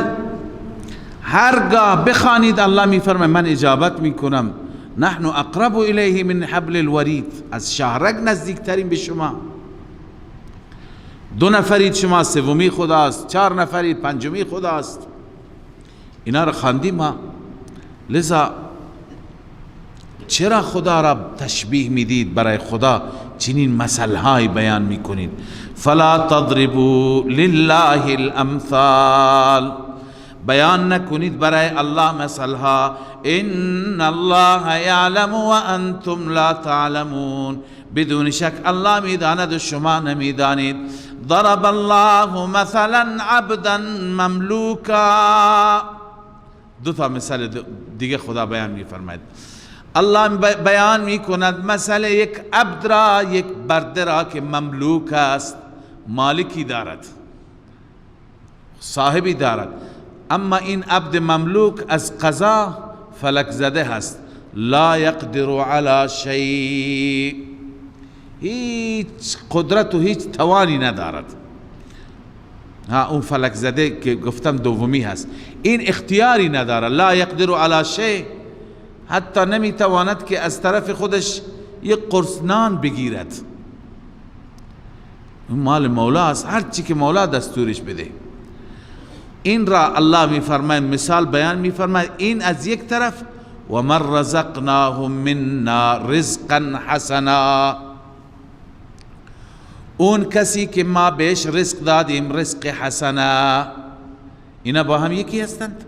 هرگاه بخوانید الله میفرماید من اجابت میکنم. نحن اقرب الیه من حبل الورید، از شهرک نزدیکترین به شما. دو نفرید شما، سومی خداست، چهار نفرید، پنجمی خداست. اینا را خواندیم ما. لذا چرا خدا را تشبیه میدید؟ برای خدا چنین مثلهای بیان میکنید. فلا تضربوا لله الامثال، بیان نکنید برای الله مثلها. ان الله یعلم و انتم لا تعلمون، بدون شک الله میداند و شما نمیدانید. ضرب الله مثلا عبدا مملوکا، دو تا مثال دیگه خدا بیان میفرماید. الله بیان میکند مثل یک عبد را، یک برده را که مملوک است، مالکی دارد، صاحبی دارد، اما این عبد مملوک از قضا فلک زده هست. لا یقدر علی شیء، هیچ قدرت و هیچ توانی ندارد. ها، اون فلک زده که گفتم دومی هست، این اختیاری ندارد. لا یقدر علی شیء، حتی نمیتواند که از طرف خودش یک قرص نان بگیرد. اون مال مولا است، هر چی که مولا دستورش بده. این را الله میفرماید، مثال بیان میفرماید. این از یک طرف، و من رزقناه منا رزقا حسنا، اون کسی که ما بهش رزق دادیم، رزق حسنا، اینا با هم یکی هستند.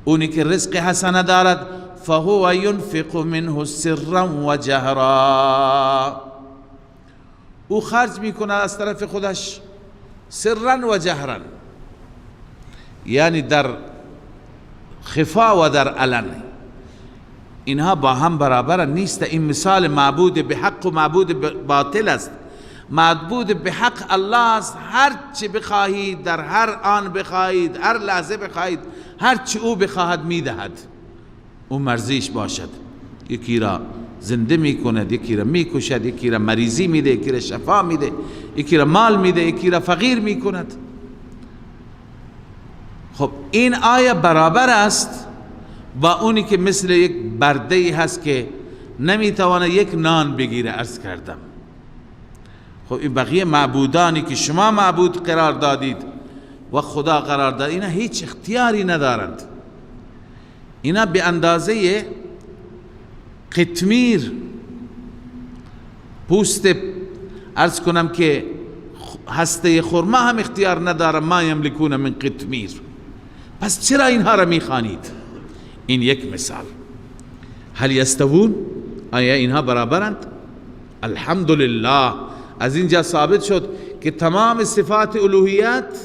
اونی که رزق حسنه دارد، فهو ينفق منه سرا و جهرا، او خرج میکنه از طرف خودش سرا و جهرا، یعنی در خفا و در علن. اینها با هم برابر نیست. این مثال معبود به حق و معبود باطل است. معبود به حق الله است، هر چی بخواهید، در هر آن بخواهید، هر لحظه بخواهید، هر چی او بخواهد میدهد، او مرضیش باشد. یکی را زنده میکند، یکی را میکشد، یکی را مریضی میده، یکی را شفا میده، یکی را مال میده، یکی را فقیر میکند. خب این آیه برابر است با اونی که مثل یک برده هست که نمیتواند یک نان بگیره. عرض کردم خب این بقیه معبودانی که شما معبود قرار دادید و خدا قرار داد، اینا هیچ اختیاری ندارند. اینا به اندازه قطمیر پوست، عرض کنم که هسته خرما هم اختیار نداره. ما یملکون من قطمیر. پس چرا اینها را میخوانید؟ این یک مثال. هل یستوون، آیا اینها برابرند؟ الحمدلله، از اینجا ثابت شد که تمام صفات الوهیت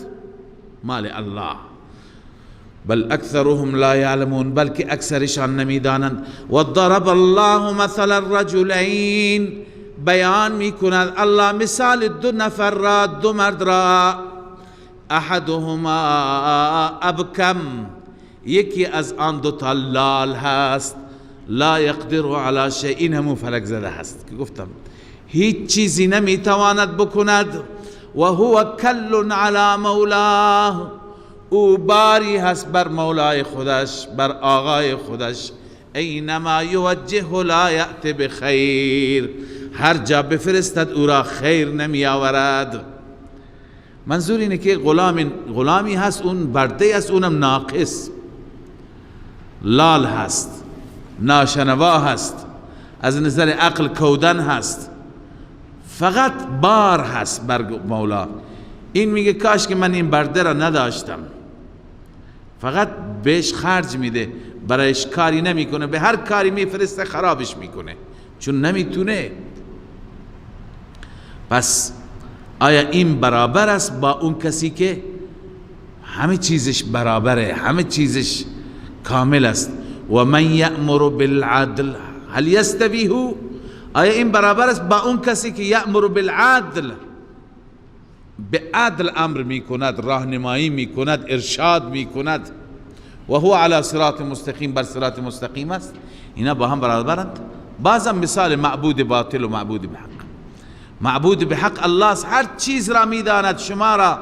مال الله. بل اکثرهم لا یعلمون، بلکه اکثرشان نمیدانند. و ضرب الله مثلا الرجلین، بیان میکند الله مثال دو نفر را، دو مرد را. احدهما ابکم، یکی از آن دو تا لال هست، لا یقدر علی شیء، این همون فلک زده هست که گفتم هیچ چیزی نمیتواند بکند. و هو کل علی مولاه، او باری هست بر مولای خودش، بر آقای خودش. اینما یوجه لا یأت بخیر، هر جا بفرستد او را خیر نمی آورد. منظور اینه که غلامی هست، اون برده است، اونم ناقص، لال هست، ناشنوا هست، از نظر عقل کودن هست، فقط بار هست بر مولا. این میگه کاش که من این برده را نداشتم، فقط بهش خرج میده، برایش کاری نمیکنه، به هر کاری میفرسته خرابش میکنه چون نمیتونه. پس آیا این برابر است با اون کسی که همه چیزش برابره، همه چیزش کامل است؟ و من یأمر بالعدل هل یستوی هو؟ آیا این برابر است با اون کسی که یأمر بالعدل، به عدل امر میکند، راهنمایی میکند، ارشاد میکند، و هو علی صراط مستقیم، بر صراط مستقیم است؟ اینا با هم برابرند. بازم مثال معبود باطل و معبود بحق. معبود بحق الله است، هر چیز را میداند، شما را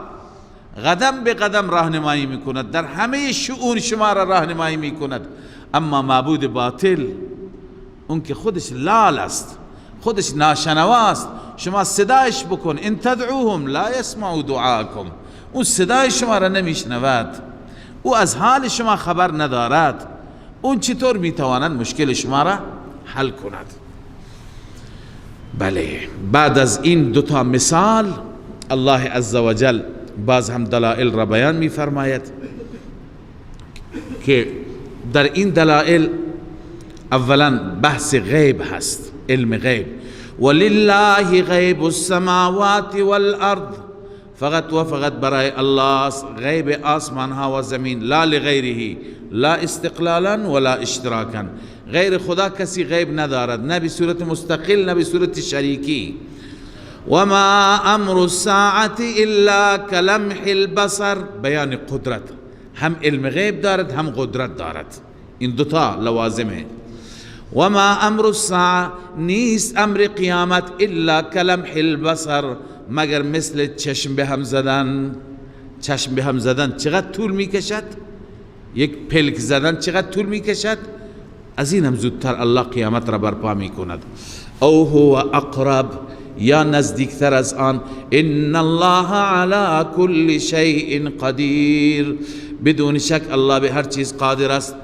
قدم به قدم راهنمایی میکند، در همه شؤون شما را راهنمایی میکند. اما معبود باطل اون که خودش لال است، خودش ناشنوا است، شما صدایش بکن، ان تدعوهم لا یسمعوا دعاکم، اون صدای شما را نمیشنود، او از حال شما خبر ندارد، اون چطور میتواند مشکل شما را حل کند؟ بله، بعد از این دوتا مثال الله عزوجل باز هم دلائل را بیان میفرماید که در این دلائل اولا بحث غیب هست، علم غیب. ولله غیب السماوات والارض، فقط و فقط برای الله غیب آسمان ها و زمین، لا لغیره، لا استقلالا ولا اشتراکا. غیر خدا کسی غیب ندارد، نه به صورت مستقل نه به صورت شریکی. وما امر الساعة الا كلمح البصر، بیان قدرت، هم علم غیب دارد هم قدرت دارد، این دوتا لوازمه. وما امر الساعة، نیست امر قیامت، الا كلمح البصر، مگر مثل چشم به هم زدن. چشم به هم زدن چقدر طول میکشد؟ یک پلک زدن چقدر طول میکشد؟ از این هم زودتر الله قیامت را برپا میکند. او هو اقرب، یا نزدیکتر از آن. ان الله علی کل شیء قدیر، بدون شک الله به هر چیز قادر است.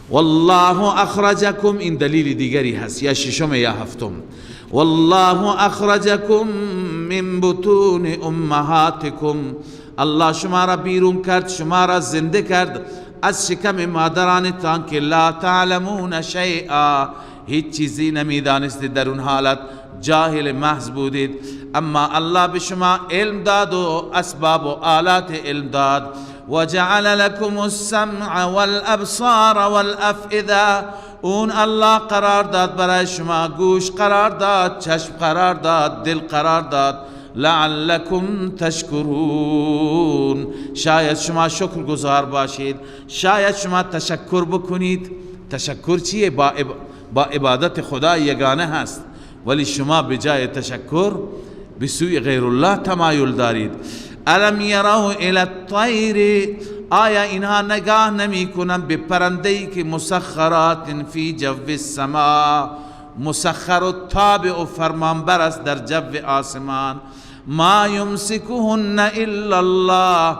والله اخرجکم، این دلیل دیگری هست، یا ششم یا هفتم. والله اخرجکم من بطون امهاتکم، الله شما را بیرون کرد، شما را زنده کرد از شکم مادرانتان که لا تعلمون شیئا، هیچ چیزی نمیدانستید، در اون حالت جاهل محض بودید. اما الله به شما علم داد و اسباب و آلات علم داد. وجعل لكم السمع والابصار والافئده، اون الله قرار داد برای شما گوش قرار داد، چشم قرار داد، دل قرار داد، لعلکم تشکرون، شاید شما شکر گزار باشید، شاید شما تشکر بکنید. تشکر چیه؟ با عبادت خدا یگانه هست، ولی شما بجای تشکر به سوی غیر الله تمایل دارید. الم یروا الی الطیر، آیا اینها نگاه نمی کنند به پرنده‌ای که مسخرات فی جو السما، مسخر و تابع و فرمانبر است در جو آسمان. ما یمسکهن الا الله،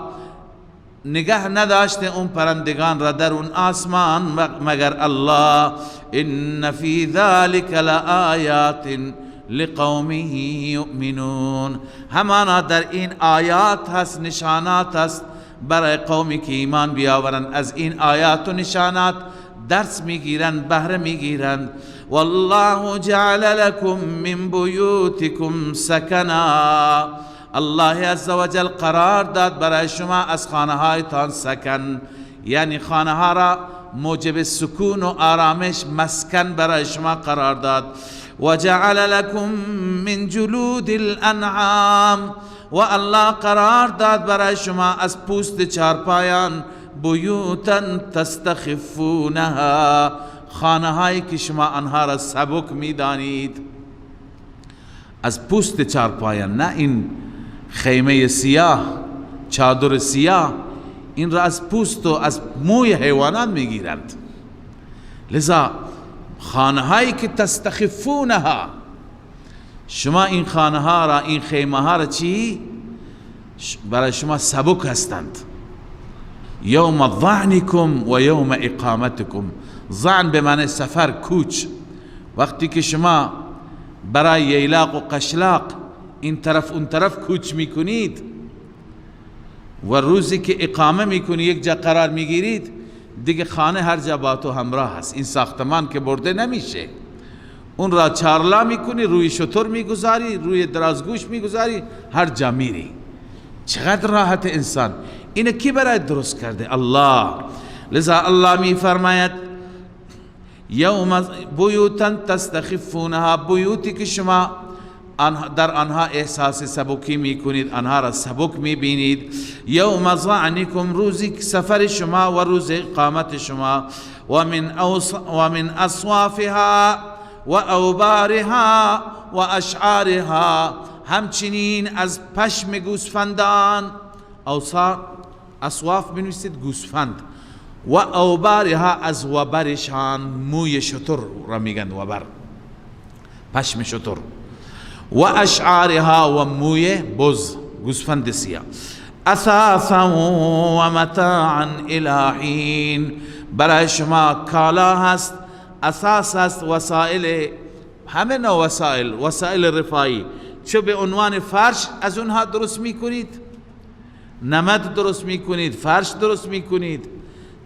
نگه نداشته اون پرندگان را در اون آسمان مگر الله. ان فی ذلک لآیات لقوم یؤمنون، همانا در این آیات هست، نشانات هست برای قومی که ایمان بیاورند. از این آیات و نشانات درس میگیرند، بهره میگیرند. والله جعل لكم من بیوتکم سکنا، الله عزوجل قرار داد برای شما از خانه هایتان سکن، یعنی خانه ها را موجب سکون و آرامش، مسکن برای شما قرار داد. وجعل لكم من جلود الانعام، و الله قرار داد برای شما از پوست چارپایان بیوتا تستخفونها، خانه هایی که شما آنها را سبک میدانید. از پوست چارپایان، نه این خیمه سیاه، چادر سیاه، این را از پوست و از موی حیوانات میگیرند. لذا خانه هایی که تستخفونها، شما این خانه ها را، این خیمه ها را چی؟ برای شما سبک هستند. یوم ظعنکم و یوم اقامتکم. ظعن به معنی سفر، کوچ. وقتی که شما برای ییلاق و قشلاق این طرف اون طرف کوچ میکنید و روزی که اقامه میکنی، یک جا قرار میگیرید، دیگه خانه هر جا با تو همراه هست. این ساختمان که برده نمیشه، اون را چارلا میکنی، روی شتر میگذاری، روی درازگوش میگذاری، هر جا میری. چقدر راحت انسان. اینه کی برای درست کرده؟ الله. لذا الله میفرماید یوم بیوتا تستخفونها، بیوتی که شما در آنها احساس سبکی میکنید، آنها را سبک میبینید. یوم ظعنکم، روزی سفر شما و روز اقامت شما. و من اصوافها و اوبارها و اشعارها، همچنین از پشم گوسفندان. اصواف بنویسید گوسفند، و اوبارها از وبرشان، موی شتر را میگن وبر، پشم شتر. و اشعارها و موی بز، گوسفند سیاه. اثاثا و متاعا الی حین، برای شما کالا هست، اساس هست، وسایل، همه نوع وسایل، وسایل رفاهی. چه به عنوان فرش از اونها درست میکنید، نمد درست میکنید، فرش درست میکنید،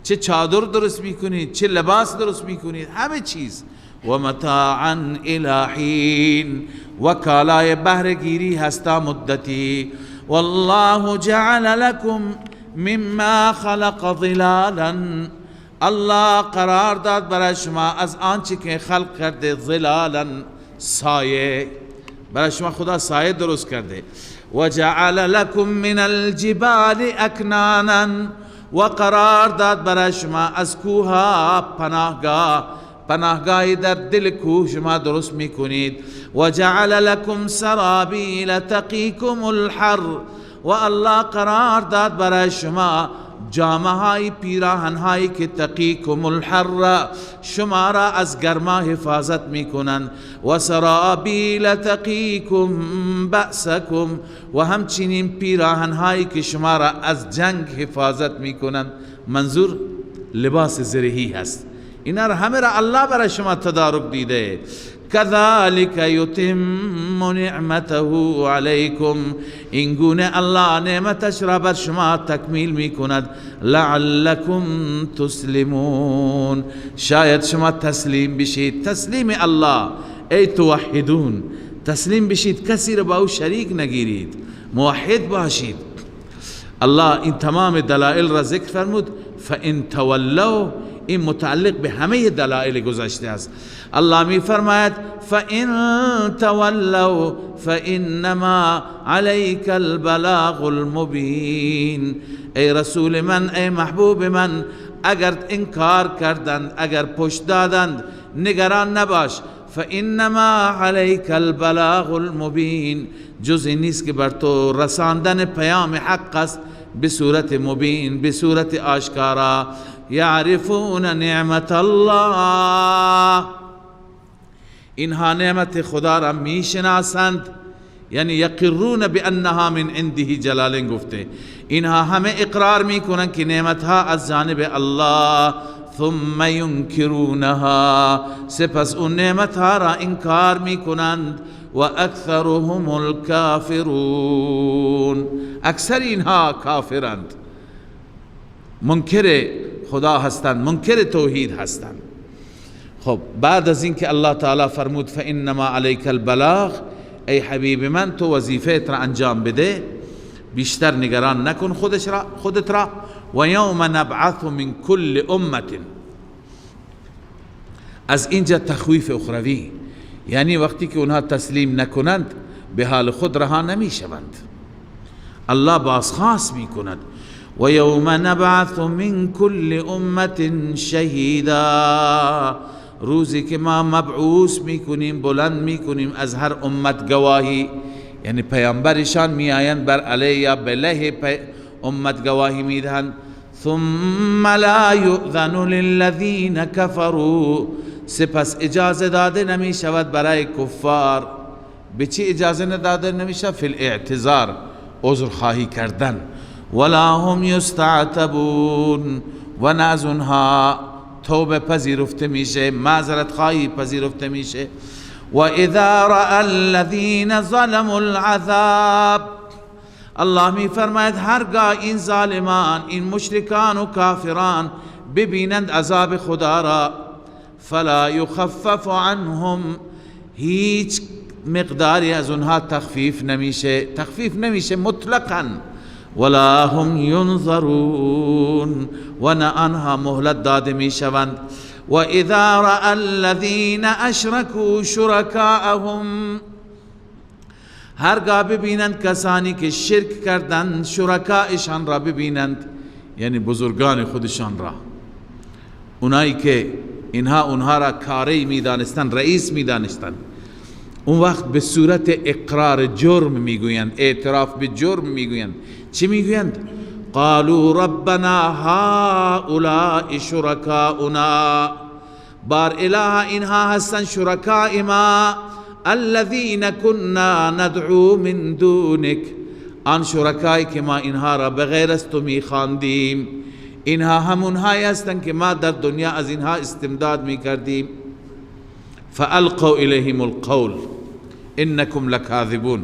چه چادر درست میکنید، چه لباس درست میکنید، همه چیز. و متاعا الی حین، و کالای بهره‌گیری هستا مدتی. والله جعل لكم مما خلق ظلالا، الله قرار داد برای شما از آنچه که خلق کرده ظلالا، سایه. برای شما خدا سایه درست کرده. و جعل لكم من الجبال اکنانا، و قرار داد برای شما از کوه پناهگاه، پناهگاهی در دل کوه شما درست میکنید. و جعل لكم سرابیل تقیکم الحر، و الله قرار داد برای شما جامه های، پیراهن هایی که تقیکم الحر، شما را از گرما حفاظت میکنند. و سرابیل تقیکم بأسکم، و همچنین پیراهن هایی که شما را از جنگ حفاظت میکنند. منظور لباس زرهی هست. اینا را همه را الله برای شما تدارک دیده. كذلك يتم نعمته علیکم، این گونه الله نعمتش را بر شما تکمیل می کند. لعلکم تسلمون، شاید شما تسلیم بشید. تسلیم الله، ای توحدون، تسلیم بشید، کسی را با او شریک نگیرید، موحد باشید. الله این تمام دلائل را ذکر فرمود. فان تولوا، این متعلق به همه دلائل گذشته است. الله می فرماید فَإِن تَوَلَّوْا فَإِنَّمَا عَلَيْكَ الْبَلَاغُ الْمُبِينُ. ای رسول من، ای محبوب من، اگر انکار کردند، اگر پشت دادند، نگران نباش. فَإِنَّمَا عَلَيْكَ الْبَلَاغُ الْمُبِينُ، جز نیست که بر تو رساندن پیام حق است به صورت مبین، به صورت آشکارا. یعرفون نعمت الله، اینها نعمت خدا را میشناسند، یعنی یقرون بانها من عنده، جلالین گفته اینها همه اقرار میکنند که نعمتها از جانب الله. ثم ینکرونها، سپس اون نعمتها را انکار میکنند. و اکثرهم الکافرون، اکثر اینها کافرند، منکر خدا هستند، منکر توحید هستند. خب بعد از اینکه الله تعالی فرمود فانما علیک البلاغ، ای حبیب من تو وظیفه را انجام بده، بیشتر نگران نکن خودت را. و یوم نبعث من کل امه، از اینجا تخویف اخروی، یعنی وقتی که اونها تسلیم نکنند به حال خود رها نمی شوند، الله بازخواست می کند. و یوم نبعث من کل امه شهیدا، روزی که ما مبعوث میکنیم، بلند میکنیم از هر امت گواهی، یعنی پیامبرشان میآیند بر علیه یا بله امت گواهی میدهند. ثم لا یؤذن للذین کفروا، سپس اجازه داده نمی شود برای کفار. به چی اجازه نداده نمی شود؟ فی الاعتذار، عذر خواهی کردن. ولا هم یستعتبون، و نه از اونها توبه پذیرفته میشه، معذرت خواهی پذیرفته میشه. و اذا رأى الذین ظلموا العذاب، الله می فرماید هرگاه این ظالمان، این مشرکان و کافران ببینند عذاب خدا را، فلا یخفف عنهم، هیچ مقداری از اونها تخفیف نمیشه، تخفیف نمیشه مطلقا. ولا هم ینظرون، و نه آنها مهلت داده میشوند. و اذا رأى الذین اشرکوا شرکاءهم، هرگاه ببینند کسانی که شرک کردند شرکایشان را ببینند، یعنی بزرگان خودشان را، اونایی که اینها اونها را کاری میدانستند، رئیس میدانستند، اون وقت به صورت اقرار جرم میگویند، اعتراف به جرم میگویند. چی میگویند؟ قالوا ربنا هؤلاء شرکاؤنا، بار اله اینها هستند شرکای ما، الذین كنا ندعو من دونک، آن شرکایی که ما اینها را بغیر از تو میخواندیم، اینها همونهایی هستند که ما در دنیا از اینها استمداد میکردیم. فالقوا الیهم القول انکم لکاذبون،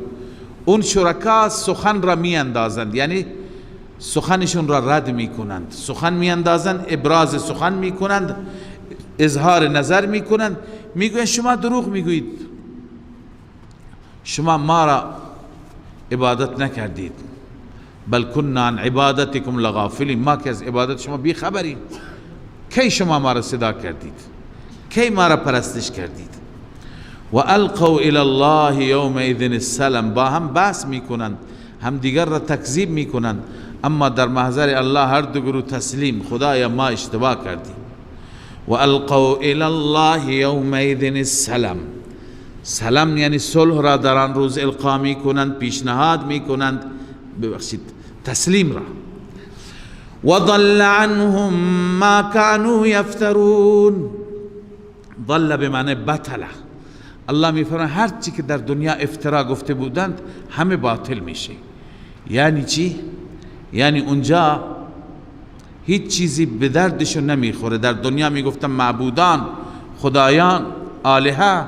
اون شرکا سخن را میاندازند، یعنی سخنشون را رد میکنند، سخن میاندازند، ابراز سخن میکنند، اظهار نظر میکنند، میگویند شما دروغ میگویید، شما ما را عبادت نکردید، بل كنا عن عبادتكم لغافلین، ما که از عبادت شما بی خبریم، کی شما ما را صدا کردید، کی ما را پرستش کردید. و القوا الى الله یومئذ السلم، با هم بحث میکنند، هم دیگر را تکذیب میکنند، اما در محضر الله هر دو گروه تسلیم، خدایا ما اشتباه کردیم. و القوا الى الله یومئذ السلم، سلم یعنی صلح را در آن روز القا میکنند، پیشنهاد میکنند، ببخشید تسلیم را. وضل عنهم ما كانوا یفترون، ضل به معنی بطله. الله میفرماید هر چی که در دنیا افترا گفته بودند همه باطل میشه. یعنی چی؟ یعنی اونجا هیچ چیزی به دردشون نمیخوره. در دنیا میگفتن معبودان، خدایان، آلهه،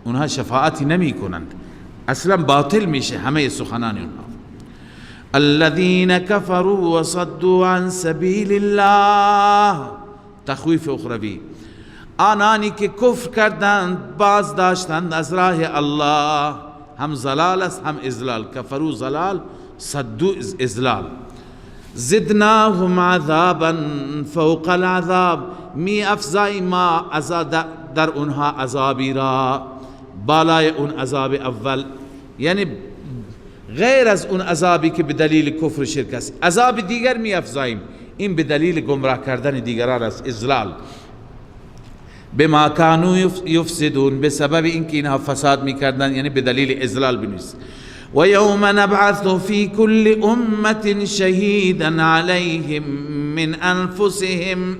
اونها شفاعتی نمی کنند، اصلا باطل میشه همه سخنان اونها. الذين كفروا وصدوا عن سبیل الله، تخویف اخروی، آنانی که کفر کردند، باز داشتند از راه الله، هم ضلال است هم اضلال، کفروا ضلال، صدوا اضلال. زدناهم عذابا فوق العذاب، می افزای ما در اونها عذابی را بالای اون عذاب اول، یعنی غیر از اون عذابی که به دلیل کفر و شرک است، عذاب دیگر می افزاییم، این به دلیل گمراه کردن دیگران است، اضلال. بما کانوا یفسدون، به سبب اینکه اینها فساد میکردن، یعنی به دلیل اضلال بنویس. و یوم نبعث فی کل امة شهیدا علیهم من انفسهم،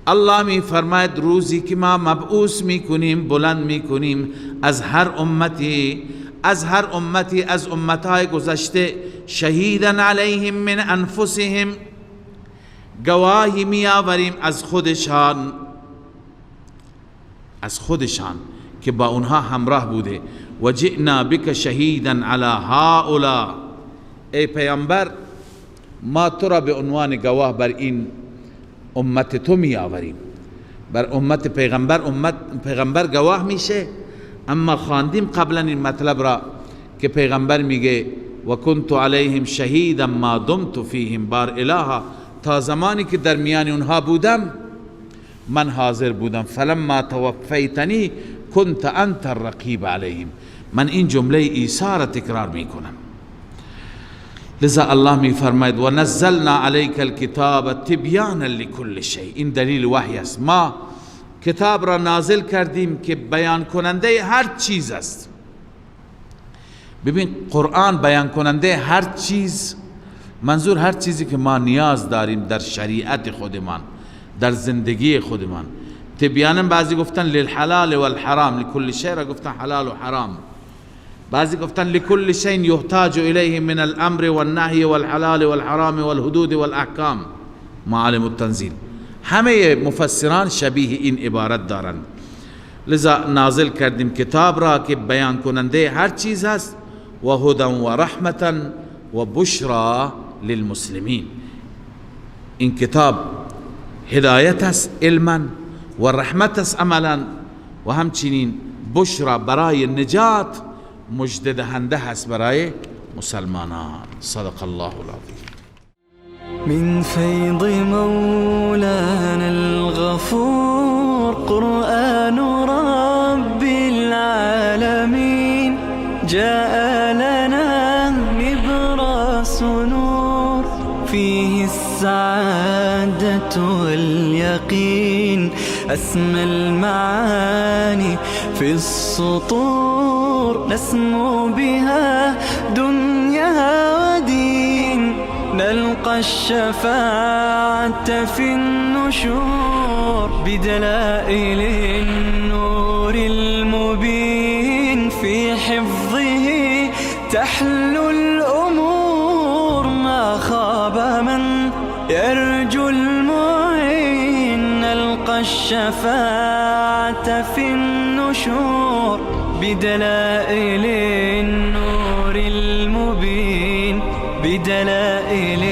الله می فرماید روزی که ما مبعوث میکنیم، بلند میکنیم از هر امتی، از هر امتی از امتهای گذشته، شهیدا علیهم من انفسهم، گواهی می آوریم از خودشان، از خودشان که با اونها همراه بوده. و جئنا بک شهیدا علی هؤلاء، ای پیامبر ما تو را به عنوان گواه بر این امت تو می آوریم. بر امت پیغمبر، امت پیغمبر گواه میشه. اما خواندیم قبلا این مطلب را که پیغمبر میگه و کنت علیهم شهیدا ما دمت فیهم، بار الها تا زمانی که در میان اونها بودم من حاضر بودم، فلما توفیتنی کنت انت الرقیب علیهم. من این جمله عیسی را تکرار میکنم. لذا الله می فرماید و نزلنا علیک الکتاب تبیانا لکل شیء، این دلیل وحی است. ما کتاب را نازل کردیم که بیان کننده هر چیز است. ببین قرآن بیان کننده هر چیز، منظور هر چیزی که ما نیاز داریم در شریعت خودمان، در زندگی خودمان. تبیانا بعضی گفتن للحلال والحرام، لکل شیء را گفتن حلال و حرام. بعضی گفتن لكل شيء يحتاج الیه من الامر والنهی والحلال والحرام والحدود والاحکام، معالم التنزیل. همه مفسران شبیه این عبارت دارند. لذا نازل کردیم کتاب را که بیان کننده هر چیز هست، و هدى و رحمتا و بشرا للمسلمین. این کتاب هدایت است علما و رحمت است عملا، و همچنین بشرا برای نجات، مژده دهنده هست برای مسلمانان. صدق الله العظیم. من فیض مولانا الغفور قرآن رب العالمین جاء لنا نبراس نور فيه السعادة واليقين أسمى المعاني في السطور نسمو بها دنيا ودين نلقى الشفاعة في النشور بدلائل النور المبين في حفظه تحلو الأمور ما خاب من يرجو المعين نلقى الشفاعة في النشور بدلائل النور المبين بدلائل